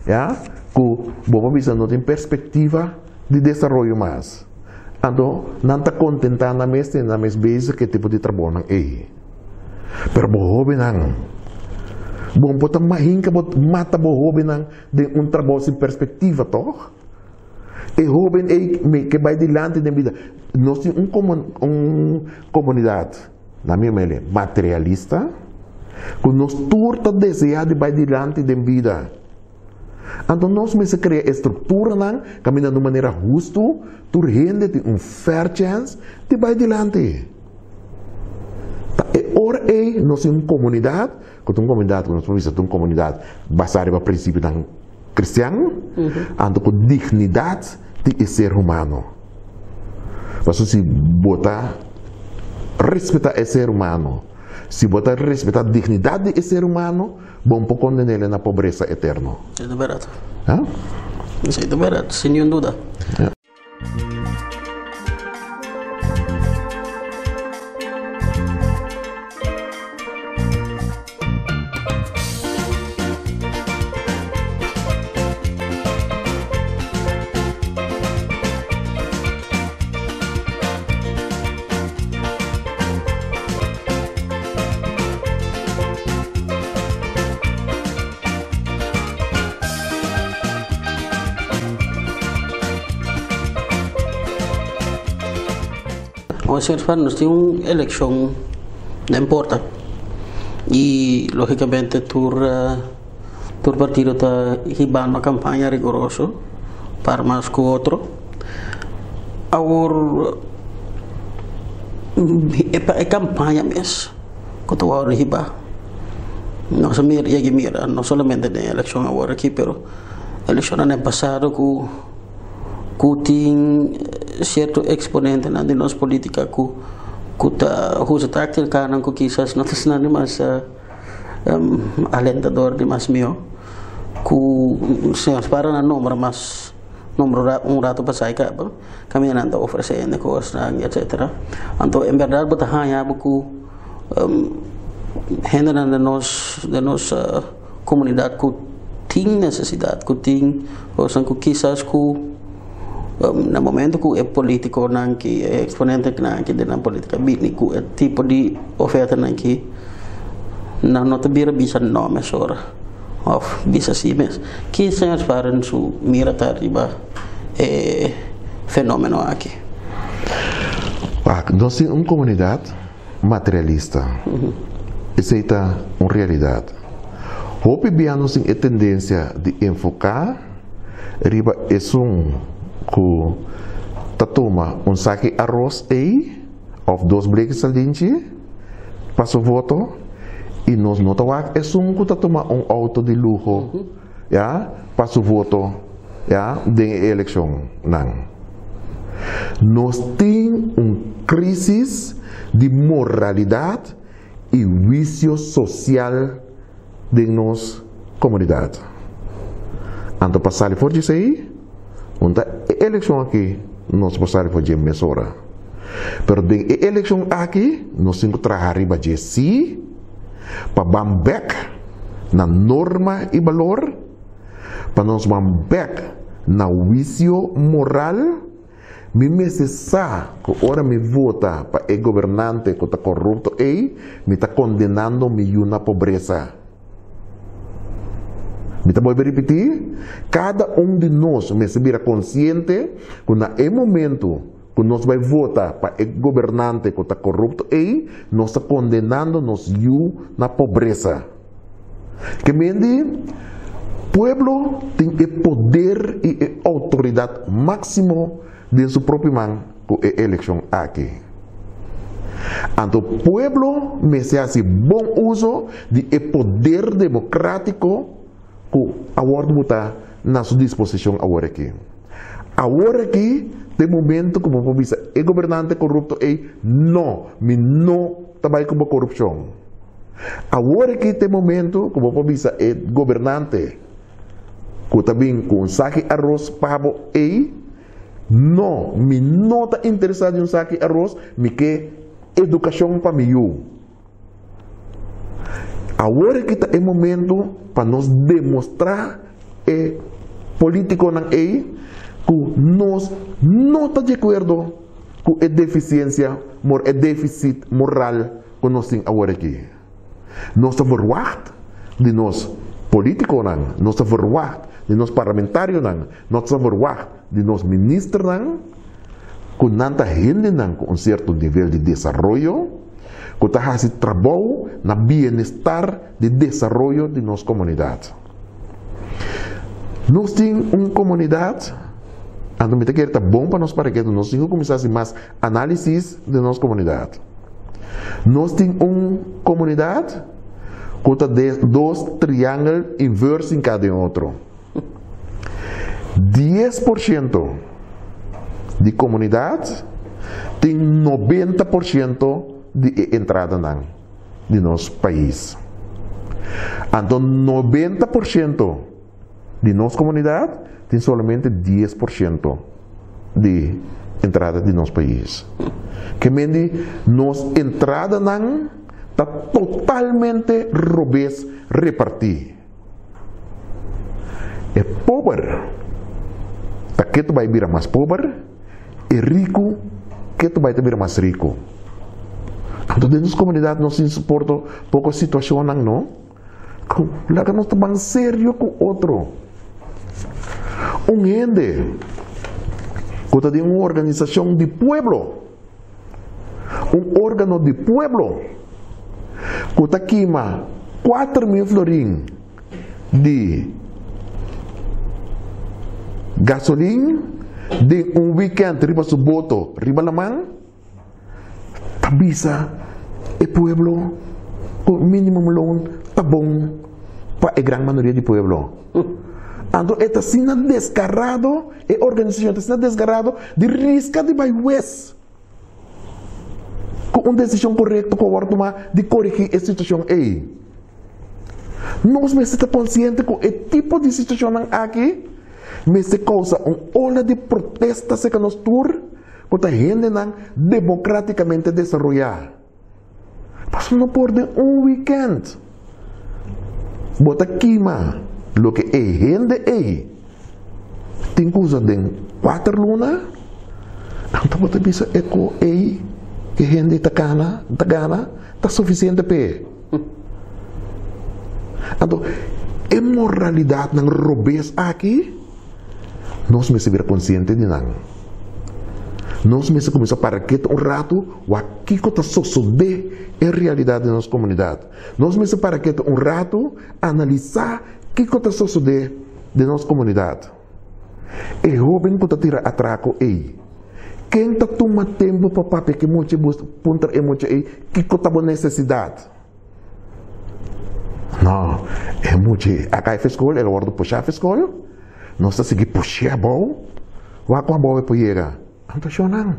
ya, ku bo por bisa no tin perspektiva di desaroyo mas. Anto nan ta kontentá nan mes, tene nan mes bezig ku e tipo di trabounan ei. Pero bo hóbennan, bo por ta mahinka bo mata bo hóbennan den un trabou sin perspektiva, tòg? E hóben ei ke bai dilanti den bida. Nos tin un un komunidat, na mi humilde, materialista, ku nos tur ta deseá di bai dilanti den bida. Anto nos mester krea e strukturanan kaminda di un manera hustu tur hende tin un fair chance di bai dilanti. Ta e ora ei nos tin un komunidat ku ta un komunidat ku nos por bisa ta un komunidat basá riba prinsipionan kristian, anto ku dignidat di e ser humano. Pasobra si bo ta respetá e ser humano, si bo ta respetá dignidat di e ser humano, Bo no por konden'el na pobresa eterno. Esei ta bèrdat. Esei ta bèrdat, sin niun duda. Awor señor Span, nos tin un eleccion den porta y logicamente tur tur partido ta hibando campaña rigoroso par mas cu otro. Awor e campaña mes cu ta wòrdu hibá nos a mira yega mira no solamente den eleccion awor aki pero eleccionnan den pasado cu cu tin cierto exponentenan di nos politica cu cu ta usa tacticanan cu kisas no ta asina dimas alentador dimas mihó cu señor Sparrow na nombra mas nombra un rato pasá y caba caminda nan ta ofrece hende cosnan etcetera anto en berdad bo ta haña bo cu hendenan den nos den nos comunidad cu tin necesidad cu tin cosnan cu kisas cu na momento cu e politiconan ki e exponentenan ki den nan politica bini cu e tipo di ofertanan ki nan no ta bira bisa no mesora of bisa si mes. Ki señor Sparen su mira ta riba e fenomeno aki? Wak, nos tin un komunidat materialista. Esei ta un realidat. Hopi bia nos tin e tendensia di enfoká riba esun ku ta tuma un saki aros ei òf dos bleki saldinchi pa su voto i nos no ta wak esun ku ta tuma un outo di luho, ya, pa su voto, ya, den e elekshonnan. Nos tin un krísis di moralidat i huisio sosial den nos komunidat. Anto pa sali for di esei, un ta e elekshon aki nos por sali for dje mesora. Pero den e elekshon aki nos tin ku traha riba dje sí pa ban bèk na norma i balor, pa nos ban bèk na huisio moral. Mi mester sa ku ora mi vota pa e gobernante ku ta korupto ei, mi ta kondenando mi yu na pobresa. Mi ta bolbe ripití, kada un di nos mester bira konsiente ku na e momentu ku nos bai vota pa e gobernante ku ta korupto ei, nos ta kondenando nos yu na pobresa. Ke men di, pueblo tin e poder i e outoridat máksimo den su propio man ku e elekshon aki. Anto pueblo mester hasi bon uso di e poder demokrátiko ku a wòrdu botá na su disposishon awor aki. Awor aki ta e momento ku bo por bisa e gobernante korupto ei, No, mi no ta bai ku bo korupshon. Awor aki ta e momento ku bo por bisa e gobernante ku ta bin ku un saki aros pa bo ei, No, mi no ta interesá di un saki aros, mi ke edukashon pa mi yu. Awor aki ta e momento pa nos demostrá e polítikonan ei ku nos no ta di akuerdo ku e defisiensia, e défisit moral ku nos tin awor aki. Nos ta verwagt di nos polítikonan, nos ta verwagt di nos parlamentarionan, nos ta verwagt di nos ministernan ku nan ta hendenan ku un sierto nivel di desaroyo, ku ta hasi trabou na bienestar di desaroyo di nos komunidat. Nos tin un komunidat, anto mi ta kere ta bon pa nos para ketu, nos tin ku kuminsá hasi mas análisis di nos komunidat. Nos tin un komunidat ku ta den dos triangel invers hinká den otro. 10% di komunidat tin 90% di e entradanan di nos pais. Anto 90% di nos komunidat tin solamente 10% di entrada di nos pais. Ke men di nos entradanan ta totalmente robes repartí. E pober ta ketu bai bira mas pober, e riku ketu bai ta bira mas riku. Anto den nos komunidat nos tin soporto poko situashonnan no. Ku laga nos ta ban serio ku otro. Un hende ku ta den un organisashon di pueblo, un órgano di pueblo, ku ta kima 4000 florin di gasolin den un wikènt riba su boto riba laman, Ta bisa e pueblo ku minimum loon ta bon pa e gran mayoria di pueblo. Anto e ta asina deskarado, e organisashon ta asina deskarado di riska di bai wes ku un desishon korekto ku a wòrdu tuma di korigí e situashon ei. Nos mester ta konsiente ku e tipo di situashonnan aki mester kousa un ola di protesta serka nos tur. Ku ta hendenan demokratikamente desaroyá. Pasobra no por den un wikènt bo ta kima loke e hende ei tin ku usa den kuater luna, anto bo ta bisa e ku ei ke hende ta kana ta gana ta sufisiente p'e. Anto e moralidatnan robes aki. Nos mester bira konsiente di nan. Nos mester kuminsá para ketu un ratu wak kiko ta sosodé en realidat den nos komunidat. Nos mester para ketu un ratu analisá kiko ta sosodé den nos komunidat. E hóben ku ta tira atrako ei, ken ta tuma tempu pa papia ku e mucha i puntra e mucha ei kiko ta bo nesesidat? No, e mucha ei a kai for skol, el a wòrdu pushá for skol, nos ta sigui push'é abou, wak ku abou e por yega. Anto shonnan,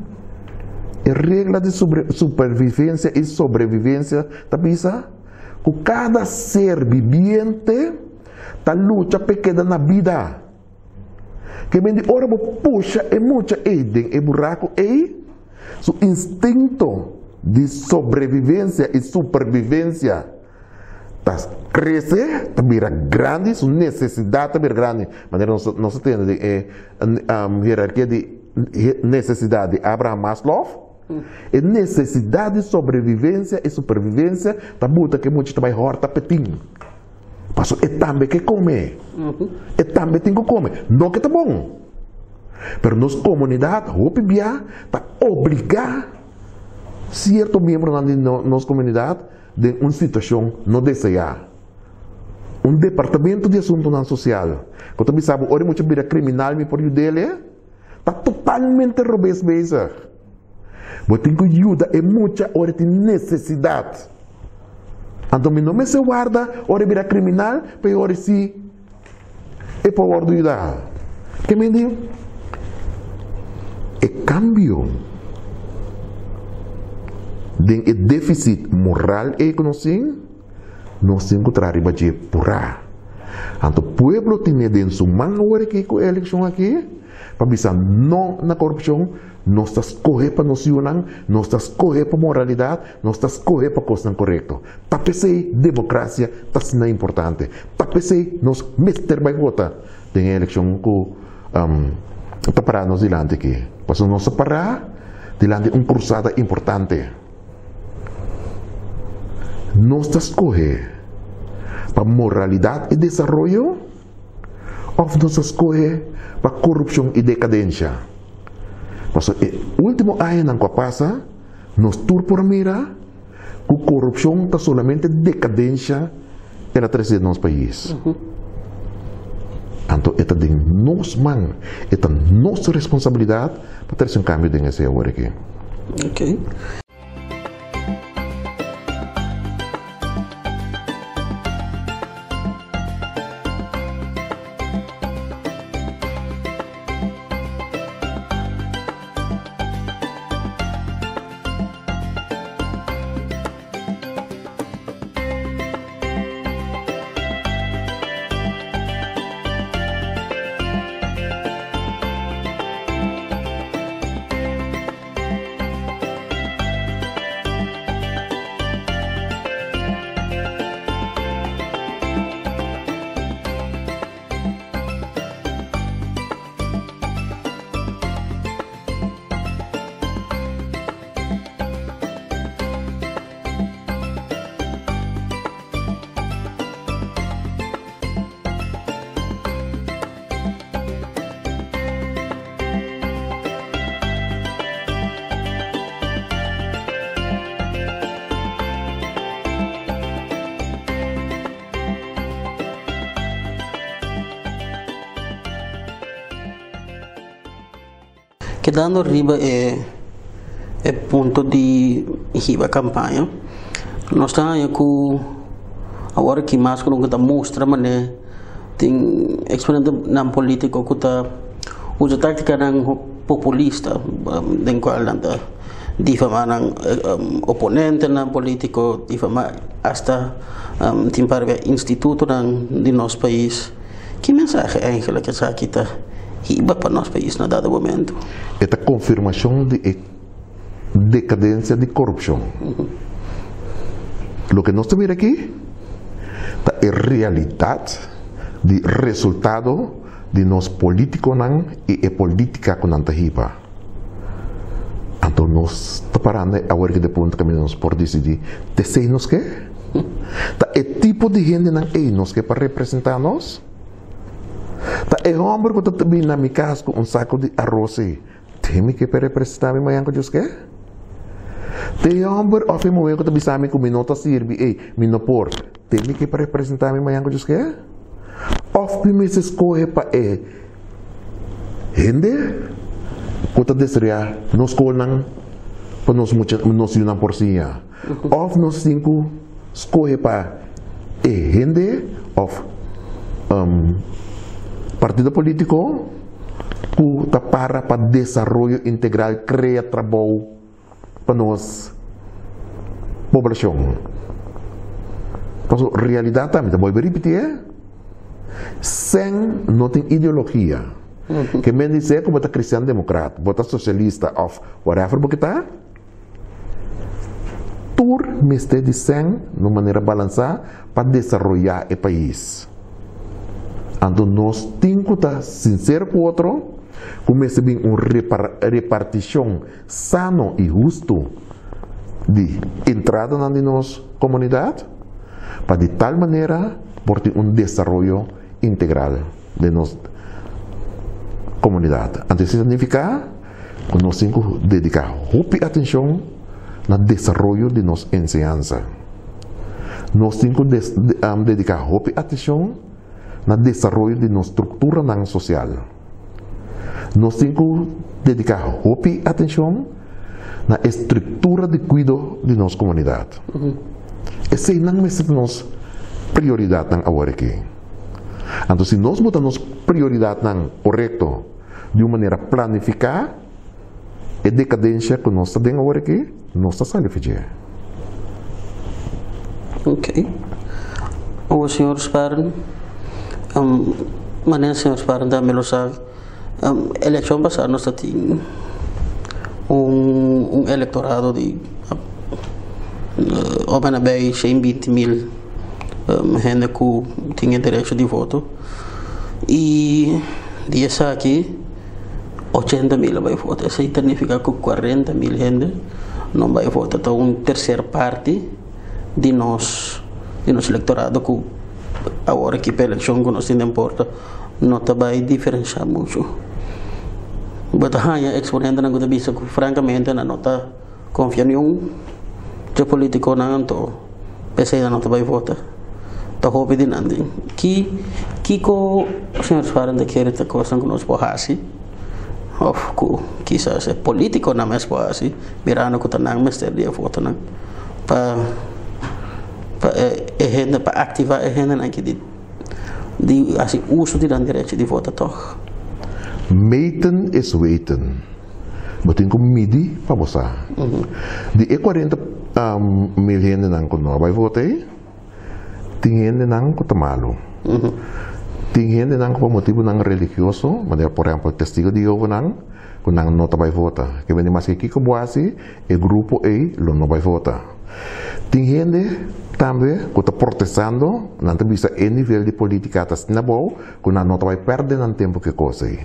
e regla di supervivensia i sobrevivensia ta bisa ku kada ser bibiente ta lucha p'e keda na bida. Ke men di ora bo pusha e mucha ei den e buraku ei, su instinto di sobrevivensia i supervivensia ta krese, ta bira grandi, su nesesidat ta bira grandi. Manera nos nos ta tende den e hierarkia di nesesidat di Abraham Maslow, e nesesidat di sobrevivensia i supervivensia ta buta ku e mucha ta bai hòrta petin. Pasobra e tambe ke kome. E tambe tin ku kome. No ke ta bon. Pero nos komunidat hopi bia ta obligá sierto miembronan di nos komunidat den un situashon no deseá. Un departamento di asuntunan sosial ku ta bisa bo ora e mucha bira kriminal mi por yud'el ta totalmente robes bezig. Bo tin ku yuda e mucha ora e tin nesesidat. Anto mi no mester warda ora e bira kriminal pa e ora si e por wòrdu yudá. Ke mi di? E kambio den e défisit moral ei ku nos tin, nos tin ku traha riba dje purá. Anto pueblo tine den su man awor aki ku e elekshon aki pa bisa no na korupshon. Nos ta skohe pa nos yunan, nos ta skohe pa moralidat, nos ta skohe pa kosnan korekto. Ta p'esei demokrasia ta asina importante. Ta p'esei nos mester bai vota den e elekshon ku ta pará nos dilanti aki. Pasobra nos ta pará dilanti un krusada importante. Nos ta skohe pa moralidat i desaroyo òf nos ta skohe pa korupshon i dekadensha? Pasobra e último añanan ku a pasa, nos tur por a mira ku korupshon ta solamente dekadensha el a trese den nos pais. Anto e ta den nos man, e ta nos responsabilidat pa trese un kambio den esei awor aki. Kedando riba e e punto di hiba kampaña, nos ta haña ku awor aki mas ku nunka ta mustra manera tin eksponentenan polítiko ku ta usa táktikanan populista den kual nan ta difamá nan oponentenan polítiko, difamá asta tin par bia institutonan di nos pais. Ki mensahe eigenlijk esaki ta hiba pa nos pais na dado momento? E ta konfirmashon di e dekadensia di korupshon. Loke nos ta mira aki ta e realidat di resultado di nos politikonan i e politika ku nan ta hiba. Anto nos ta parando awor ki de punto kaminda nos por disidí t'esei nos ke? Ta e tipo di hendenan ei nos ke pa representá nos? Ta e hòmber ku ta bin na mi kas ku un saku di aros ei? T'e mi ke pa representá mi mañan ku Dios ke? T'e hòmber òf e muhé ku ta bisa mi ku mi no ta sirbi, ei, mi no por, t'e mi ke pa representá mi mañan ku Dios ke? Òf mi mester skohe pa e hende ku ta desaroyá nos skolnan pa nos mucha, nos yunan por siña? Òf nos tin ku skohe pa e hende òf partido polítiko ku ta para pa desaroyo integral, krea trabou pa nos poblashon? Pasobra realidat ta, mi ta bolbe ripití e, sen no tin ideologia. Ke men di sea ku bo ta kristian demokrat, bo ta sosialista òf whatever bo ke ta, Tur mester di sèn na un manera balansá pa desaroyá e pais. Anto nos tin ku ta sinsero ku otro ku mester bin un repartishon sano i hustu di entradanan di nos komunidat pa di tal manera por tin un desaroyo integral den nos komunidat. Anto esei ta nifiká ku nos tin ku dediká hopi atenshon na desaroyo di nos enseñansa. Nos tin ku dediká hopi atenshon na desaroyo di nos strukturanan sosial. Nos tin ku dediká hopi atenshon na e struktura di kuido di nos komunidat. Eseinan mester ta nos prioridatnan awor aki. Anto si nos buta nos prioridatnan korekto, di un manera planifiká, e dekadensha ku nos ta den awor aki, nos ta sali for dje. Ok. Awor señor Sparen, manera señor Sparen tambe lo sa, elekshon pasá nos ta tin un elektorado di op en nabij 120 mil hende ku tin e derecho di voto. I di esaki 80 mil a bai vota. Esei ta nifiká ku 40 mil hende no bai vota. Ta un terser parti di nos elektorado ku awor aki pa elekshon ku nos tin den porta no ta bai diferensiá muchu. Bo ta haña eksponentenan ku ta bisa ku frankamente nan no ta konfia niun dje politikonan, anto p'esei nan no ta bai vota. Ta hopi di nan tin. Kiko señor Sparen ta kere ta kosnan ku nos por hasi òf ku kisas e politikonan mes por hasi mirando ku ta nan mester di e votonan pa e hende pa aktivá e hendenan aki di hasi uso di nan derecho di vota tòg? Meten is weten. Bo tin ku midi pa bo sa. Di e 40 mil hendenan ku no a bai vota ei, tin hendenan ku ta malu. Tin hendenan ku pa motibunan religioso, manera por ehèmpel Testigo di Jehovanan, ku nan no ta bai vota. Ke bini maske kiko bo hasi, e grupo ei lo no bai vota. Tin hende tambe ku ta protestando, nan ta bisa e nivel di politika ta asina abou ku nan no ta bai pèrdè nan tempu ku e kos ei.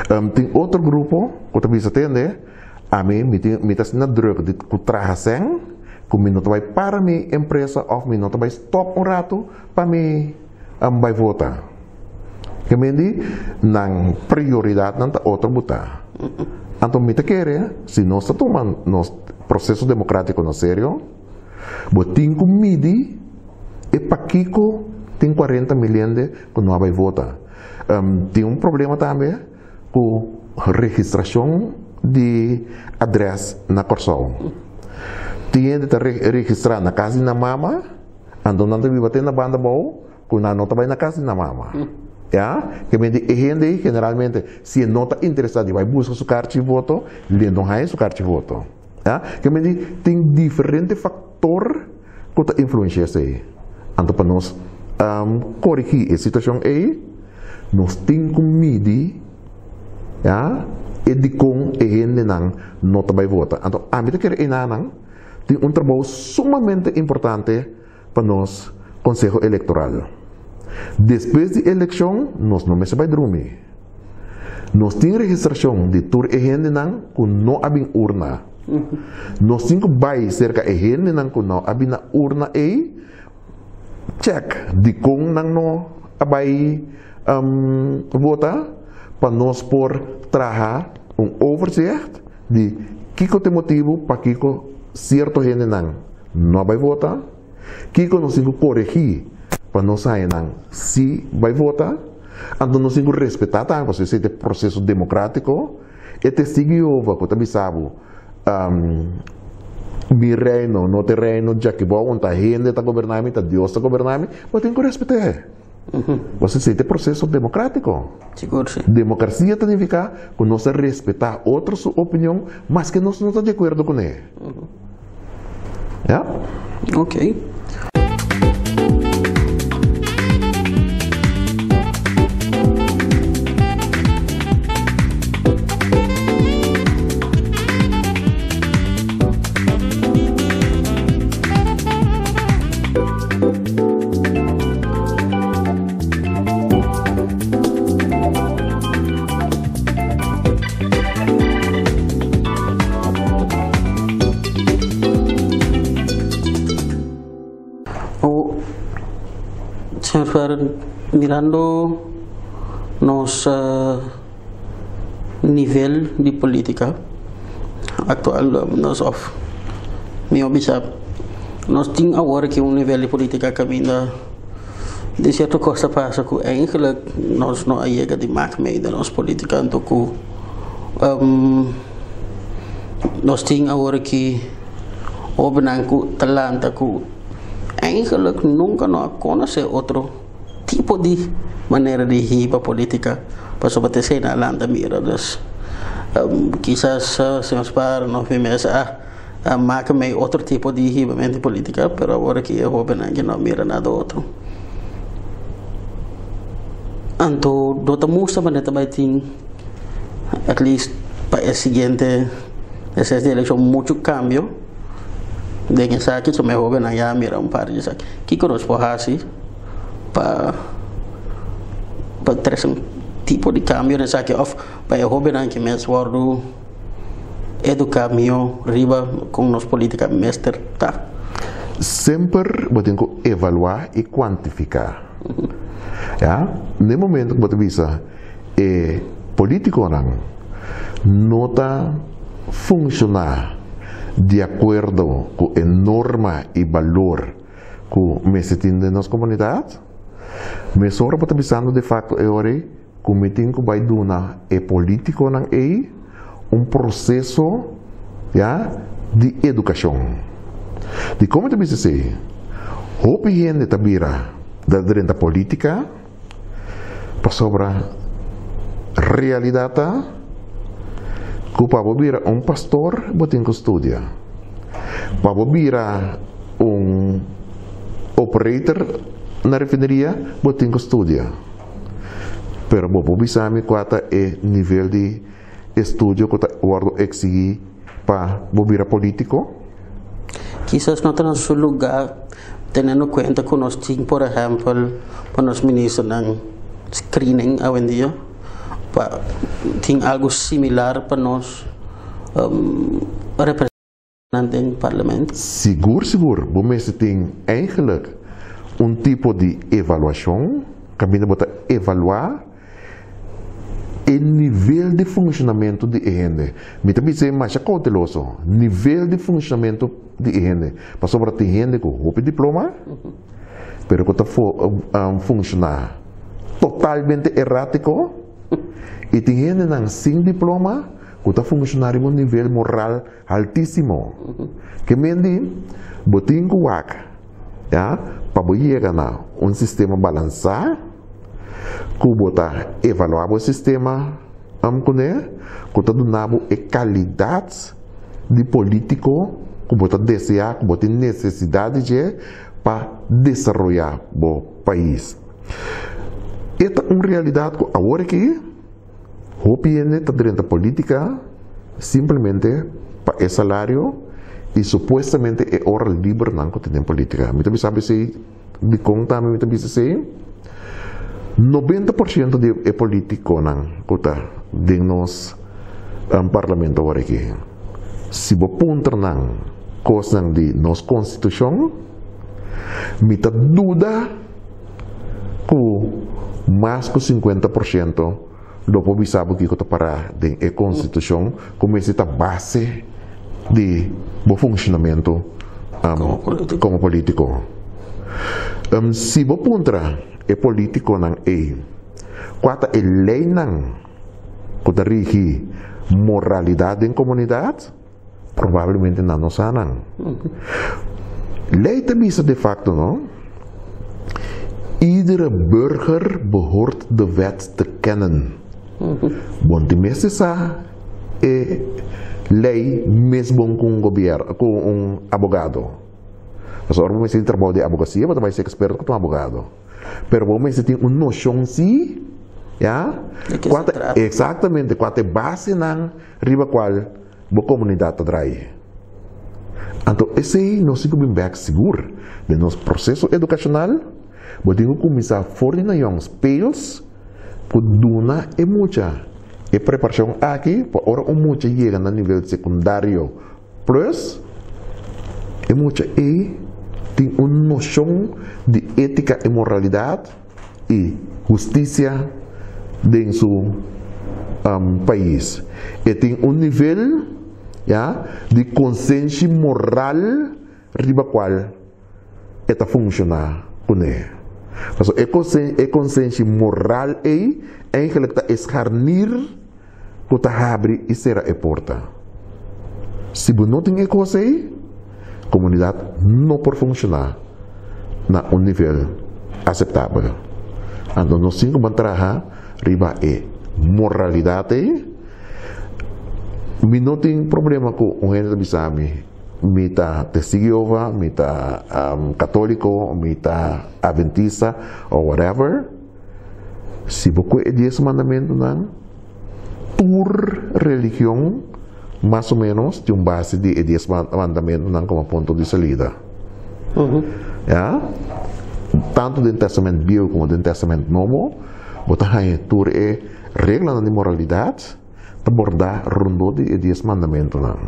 Tin otro grupo ku ta bisa tende, ami mi tin mi ta asina drùk di ku traha sèn ku mi no ta bai para mi empresa òf mi no ta bai stòp un ratu pa mi bai vota. Ke men di nan prioridatnan ta otro butá. Anto mi ta kere si nos ta tuma nos proseso demokratiko na serio, bo tin ku midi e pakiko tin 40 mil hende ku no a bai vota. Tin un problema tambe ku registrashon di adrès na Kòrsou. Tin hende ta registrá na kas di nan mama, anto nan ta biba te na banda abou ku nan no ta bai na kas di nan mama. Ya, ke men di e hende ei generalmente si e no ta interesá di bai buska su karchi voto, li no haña su karchi voto. Ya, ke men di tin diferente faktor ku ta influenshia esei. Anto pa nos korigí e situashon ei, nos tin ku midi, ya, e dikon e hendenan no ta bai vota. Anto ami ta kere enanan tin un trabou sumamente importante pa nos Konseho Elektoral. Despues di elekshon nos no mester bai drumi. Nos tin registrashon di tur e hendenan ku no a bin urna. Nos tin ku bai serka e hendenan ku no a bin na urna ei, chèk dikon nan no a bai vota pa nos por traha. Un overzicht di kiko ta e motibu pakiko sierto hendenan no a bai vota, kiko nos tin ku koregí pa nos haña nan sí bai vota, anto nos tin ku respetá tambe pasobra esei ta e proseso demokratiko. E Testigu di Jehova ku ta bisa bo, Mi reino no ta e reino djakibou unda hende ta goberná mi, ta Dios ta goberná mi, bo tin ku respet'é. Pasobra esei ta e proseso demokratiko. Sigur si. Demokrasia ta nifiká ku nos ta respetá otro su opinion maske nos no ta di akuerdo kuné. Ya. Ok. Señor Ferrer, mirando nos nivel di política actual, nos of mihor bisa nos tin awor aki un nivel di política caminda di cierto cos ta pasa cu eigenlijk nos no a yega di mak mee den nos política anto cu nos tin awor aki hobennan cu ta lanta cu eigenlijk nunca no a conoce otro tipo di manera di hiba política pasobra ta esey nan a lanta mira dus kisas señor Spaar of mi mes a maka mey otro tipo di hibamento di política pero awor aki e hobennan aki no a mira nada otro anto no ta mustra manera ta bay tin at least pa e siguiente esei di elekshon muchu kambio den esaki so mi hobennan ya mira un par di esaki kiko nos por hasi pa pa trese un tipo di kambio den esaki òf pa e hobennan ki mes wòrdu eduká mihó riba kon nos polítika mester ta. Semper bo tin ku evaluá i kuantifiká. Ya, na e momento ku bo ta bisa e polítikonan no ta funshoná di akuerdo ku e norma i balor ku mester tin den nos komunidat, mesora bo ta bisando de fakto e ora ei ku mi tin ku bai duna e polítikonan ei un proseso, ya, di edukashon. Dikon mi ta bisa esei? Hopi hende ta bira ta drenta polítika pasobra realidat ta ku pa bo bira un pastor bo tin ku studia, pa bo bira un operator na refineria bo tin ku studia. Pero bo por bisa mi kua ta e nivel di estudio ku ta wòrdu eksigí pa bo bira polítiko? Kisas no ta na su lugá teniendo kuenta ku nos tin por ehèmpel pa nos ministernan screening awendia pa tin algu similar pa nos representantenan den parlamento. Sigur sigur bo mester tin eigenlijk un tipo di evaluashon kaminda bo ta evaluá E nivel di funshonamentu di e hende. Mi ta bisa e masha kouteloso, nivel di funshonamentu di e hende. Pasobra tin hende ku hopi diploma, pero ku ta funshoná totalmente erátiko, i tin hendenan sin diploma ku ta funshoná riba un nivel moral haltísimo. Ke men di, bo tin ku wak, ya, pa bo yega na un sistema balansá, ku bo ta evaluá bo sistema kuné, ku ta duna bo e kalidat di polítiko ku bo ta deseá, ku bo tin nesesidat di dje pa desaroyá bo pais. E ta un realidat ku awor aki hopi hende ta drenta polítika simplemente pa e salario i supuestamente e ora libernan ku tin den polítika. Mi ta bisa bo esei. Dikon tambe mi ta bisa esei? 90% di e politikonan ku ta den nos parlamento awor aki, si bo puntra nan kosnan di nos konstitushon, mi ta duda ku mas ku 50% lo por bisa bo kiko ta pará den e konstitushon ku mester ta base di bo funshonamentu komo polítiko. Si bo puntra e polítikonan ei kua ta e leinan ku ta rigi moralidat den komunidat, probablemente nan no sa nan. Lei ta bisa de facto no, Iedere burger behoort de wet te kennen. Bon tin mester sa e lei mes bon ku un gobier ku un abogado. Pasobra ora bo mester tin trabou di abogasia bo ta bai ser eksperto ku ta un abogado. Pero bo mester tin un noshon si, ya, kua ta eksaktamente kua ta e basenan riba kual bo komunidat ta drai. Anto esei nos tin ku bin bèk sigur den nos proseso edukashonal, bo tin ku kuminsá for di na yòn speels ku duna e mucha e preparashon aki pa ora un mucha yega na nivel sekundario plus e mucha ei tin un noshon di étika i moralidat i hustisia den su pais. E tin un nivel, ya, di konsenshi moral riba kual e ta funshoná kuné. Pasobra e konsenshi moral ei eigenlik ta e skarnir ku ta habri i sera e porta. Si bo no tin e kos ei, komunidat no por funshoná na un nivel aseptabel. Anto nos tin ku ban traha riba e moralidat ei. Mi no tin problema ku un hende ta bisa mi, mi ta Testigo Jehová, mi ta katóliko, mi ta adventista o whatever. Si bo kue e dies mandamentunan, tur religion mas o menos tin un base di e dies mandamentunan komo punto di salida. Ya? Tantu den Testament Bieu komo den Testament Nobo, bo ta haña tur e reglanan di moralidat ta bordá rondó di e dies mandamentunan.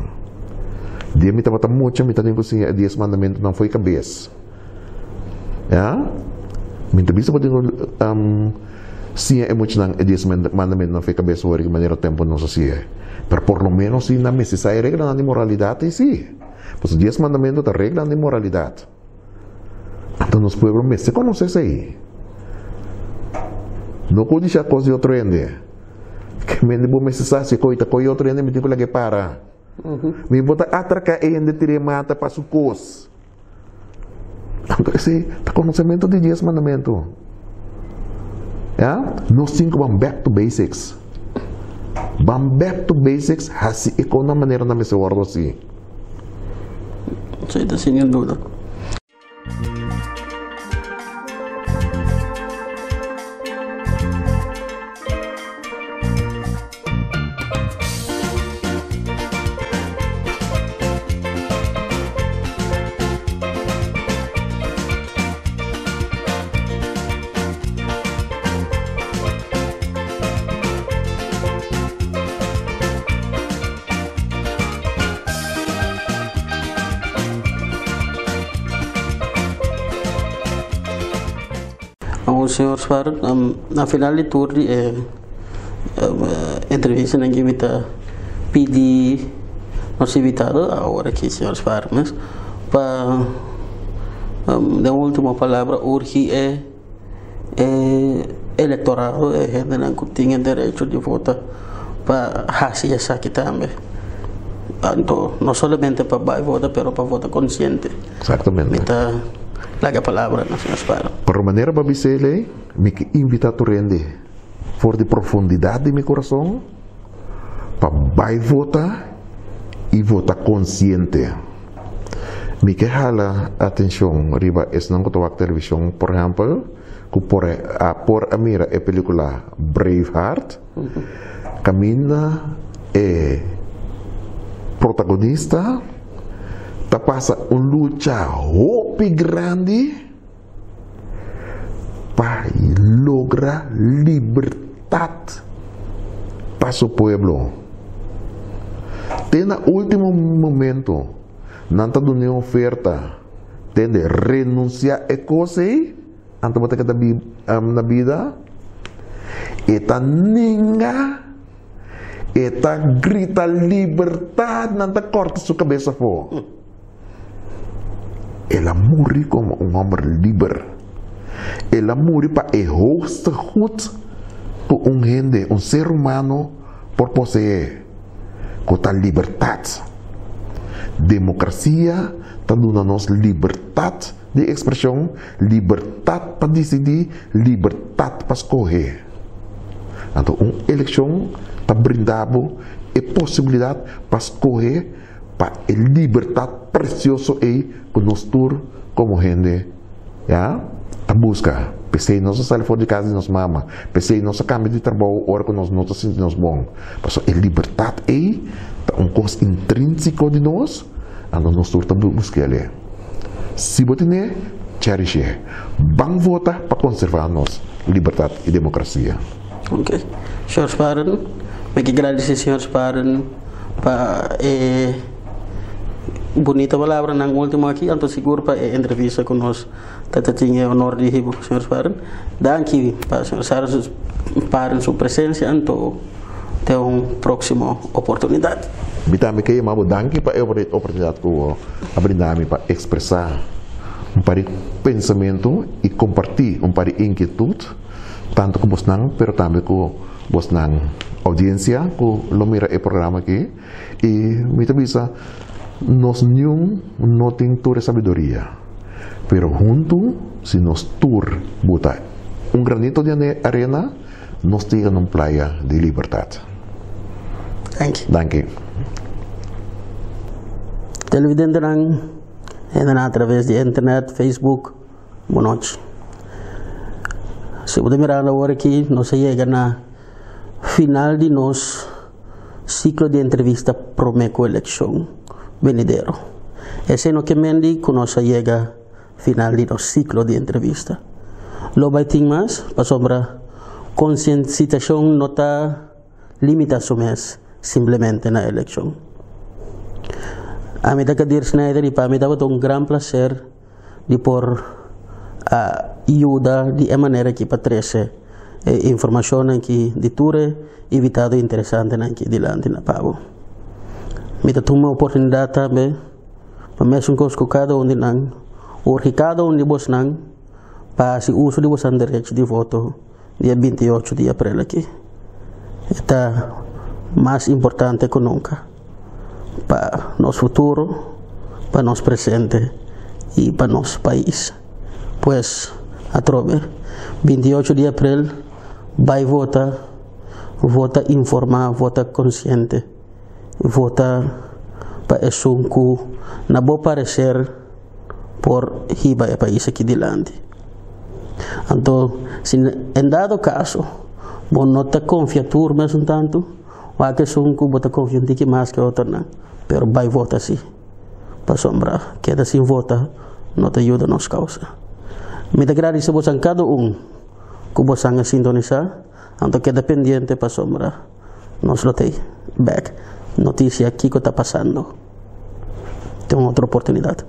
Dia mi tabata mucha mi ta tin ku siña e dies mandamentunan fo'i kabes. Ya? Mi ta bisa bo tin ku siña e muchanan e dies mandamentunan fo'i kabes ora ki manera tempu nos a siña. Pero por lo menos si nan mester sa e reglanan di moralidat ei si. Pasobra dies mandamentu ta reglanan di moralidat. Anto nos pueblo mester konosé esei. No kudisha kos di otro hende. Ke mende bo mester sa si koi ta koi otro hende mi tin ku lag'é para. Mi bo ta atraká e hende tir'é mata pa su kos. Anto esei ta konosementu di dies mandamentu. Ya? Nos tin ku ban back to basics. Ban back to basics hasi e kos na manera nan mester wòrdu hasi. Esei ta sin ningun duda. Awor señor Sparrow, na final di tur di e entrevistanan ki mi ta pidi nos invitado, awor aki señor Sparrow mes, pa den ultimo palabra urgi e electorado, e hendenan ku tin e derecho di vota pa hasi esaki tambe. Anto no solamente pa bai vota pero pa vota konsiente. Exactamente. Mi ta laga palabra na señor Sparrow. Pero manera pa bis'é lei, mi ke invitá tur hende for di profundidat di mi kurason pa bai vota i vota konsiente. Mi ke hala atenshon riba esnan ku ta wak televishon, por ehèmpel, ku por a por a mira e pelikula Braveheart, kaminda e protagonista ta pasa un lucha hopi grandi pa logra libertat pa su pueblo. Te na ultimo momento nan ta dun'é oferta, tende, renunsia e kos ei, anto bo ta keda na bida. E ta ninga, e ta grita libertat, nan ta kòrta su kabes afó. El a muri komo un hòmber liber. El a muri pa e hoogste goed ku un hende, un ser humano por poseé, ku ta libertat. Demokrasia ta duna nos libertat di ekspreshon, libertat pa disidí, libertat pa skohe. Anto un elekshon ta brinda bo e posibilidat pa skohe pa e libertat presioso ei ku nos tur komo hende ya ta buska. P'esei nos a sali for di kas di nos mama, p'esei nos a kambia di trabou ora ku nos no ta sinti nos bon. Pasobra e libertat ei ta un kos intrínsiko di nos, anto nos tur ta busk'el. Si bo tene, cherish'é. Ban vota pa konservá nos libertat i demokrasia. Ok. Señor Sparen, mi ke gradisí señor Sparen pa e bunita palabranan último aki, anto sigur pa e entrevista ku nos ta ta tin e honor di hiba ku señor Sparen. Danki pa señor Sparen su presensia, anto te un próksimo oportunidat. Mi tambe ke yama bo danki pa e oportunidat ku bo a brinda mi pa ekspresá un par di pensamentu i kompartí un par di inkietut tantu ku bosnan pero tambe ku bosnan oudiensia ku lo mira e programa aki. I mi ta bisa nos niun no tin tur e sabiduria pero huntu si nos tur buta un granito di arena nos ta yega na un playa di libertat. Danki. Danki. Televidentenan, hendenan atraves di internet, Facebook, bon nochi. Si bo ta mirando awor aki, nos a yega na final di nos siklo di entrevista prome ku elekshon benidero. Esei no ke men di ku nos a yega final di nos siklo di entrevista. Lo bai tin mas pasobra konsiensitashon no ta limita su mes simplemente na elekshon. Ami ta Kadir Schneider i pa mi tabata un gran plaser di por a yuda di e manera aki pa trese e informashonnan aki di tur e invitado interesantenan aki dilanti na pabo. Mi ta tuma oportunidat tambe Pa mesun kos ku kada un di nan, urgi kada un di bosnan pa hasi uso di bosan derecho di voto dia 28 di aprel aki. E ta mas importante ku nunka pa nos futuro, pa nos presente i pa nos pais. Pues, atrobe, 28 di aprel bai vota, vota informá, vota konsiente. Vota pa esun ku na bo pareser por hiba e pais aki dilanti. Anto si en dado kaso bo no ta konfia tur mesun tantu, wak esun ku bo ta konfia un tiki mas ke otronan, pero bai vota si, pasobra keda sin vota no ta yuda nos kausa. Mi ta gradisi bosan kada un ku bosan a sintonisá, anto keda pendiente pasobra. Nos lo tei bek noticia kico ta pasando den un otro oportunidad.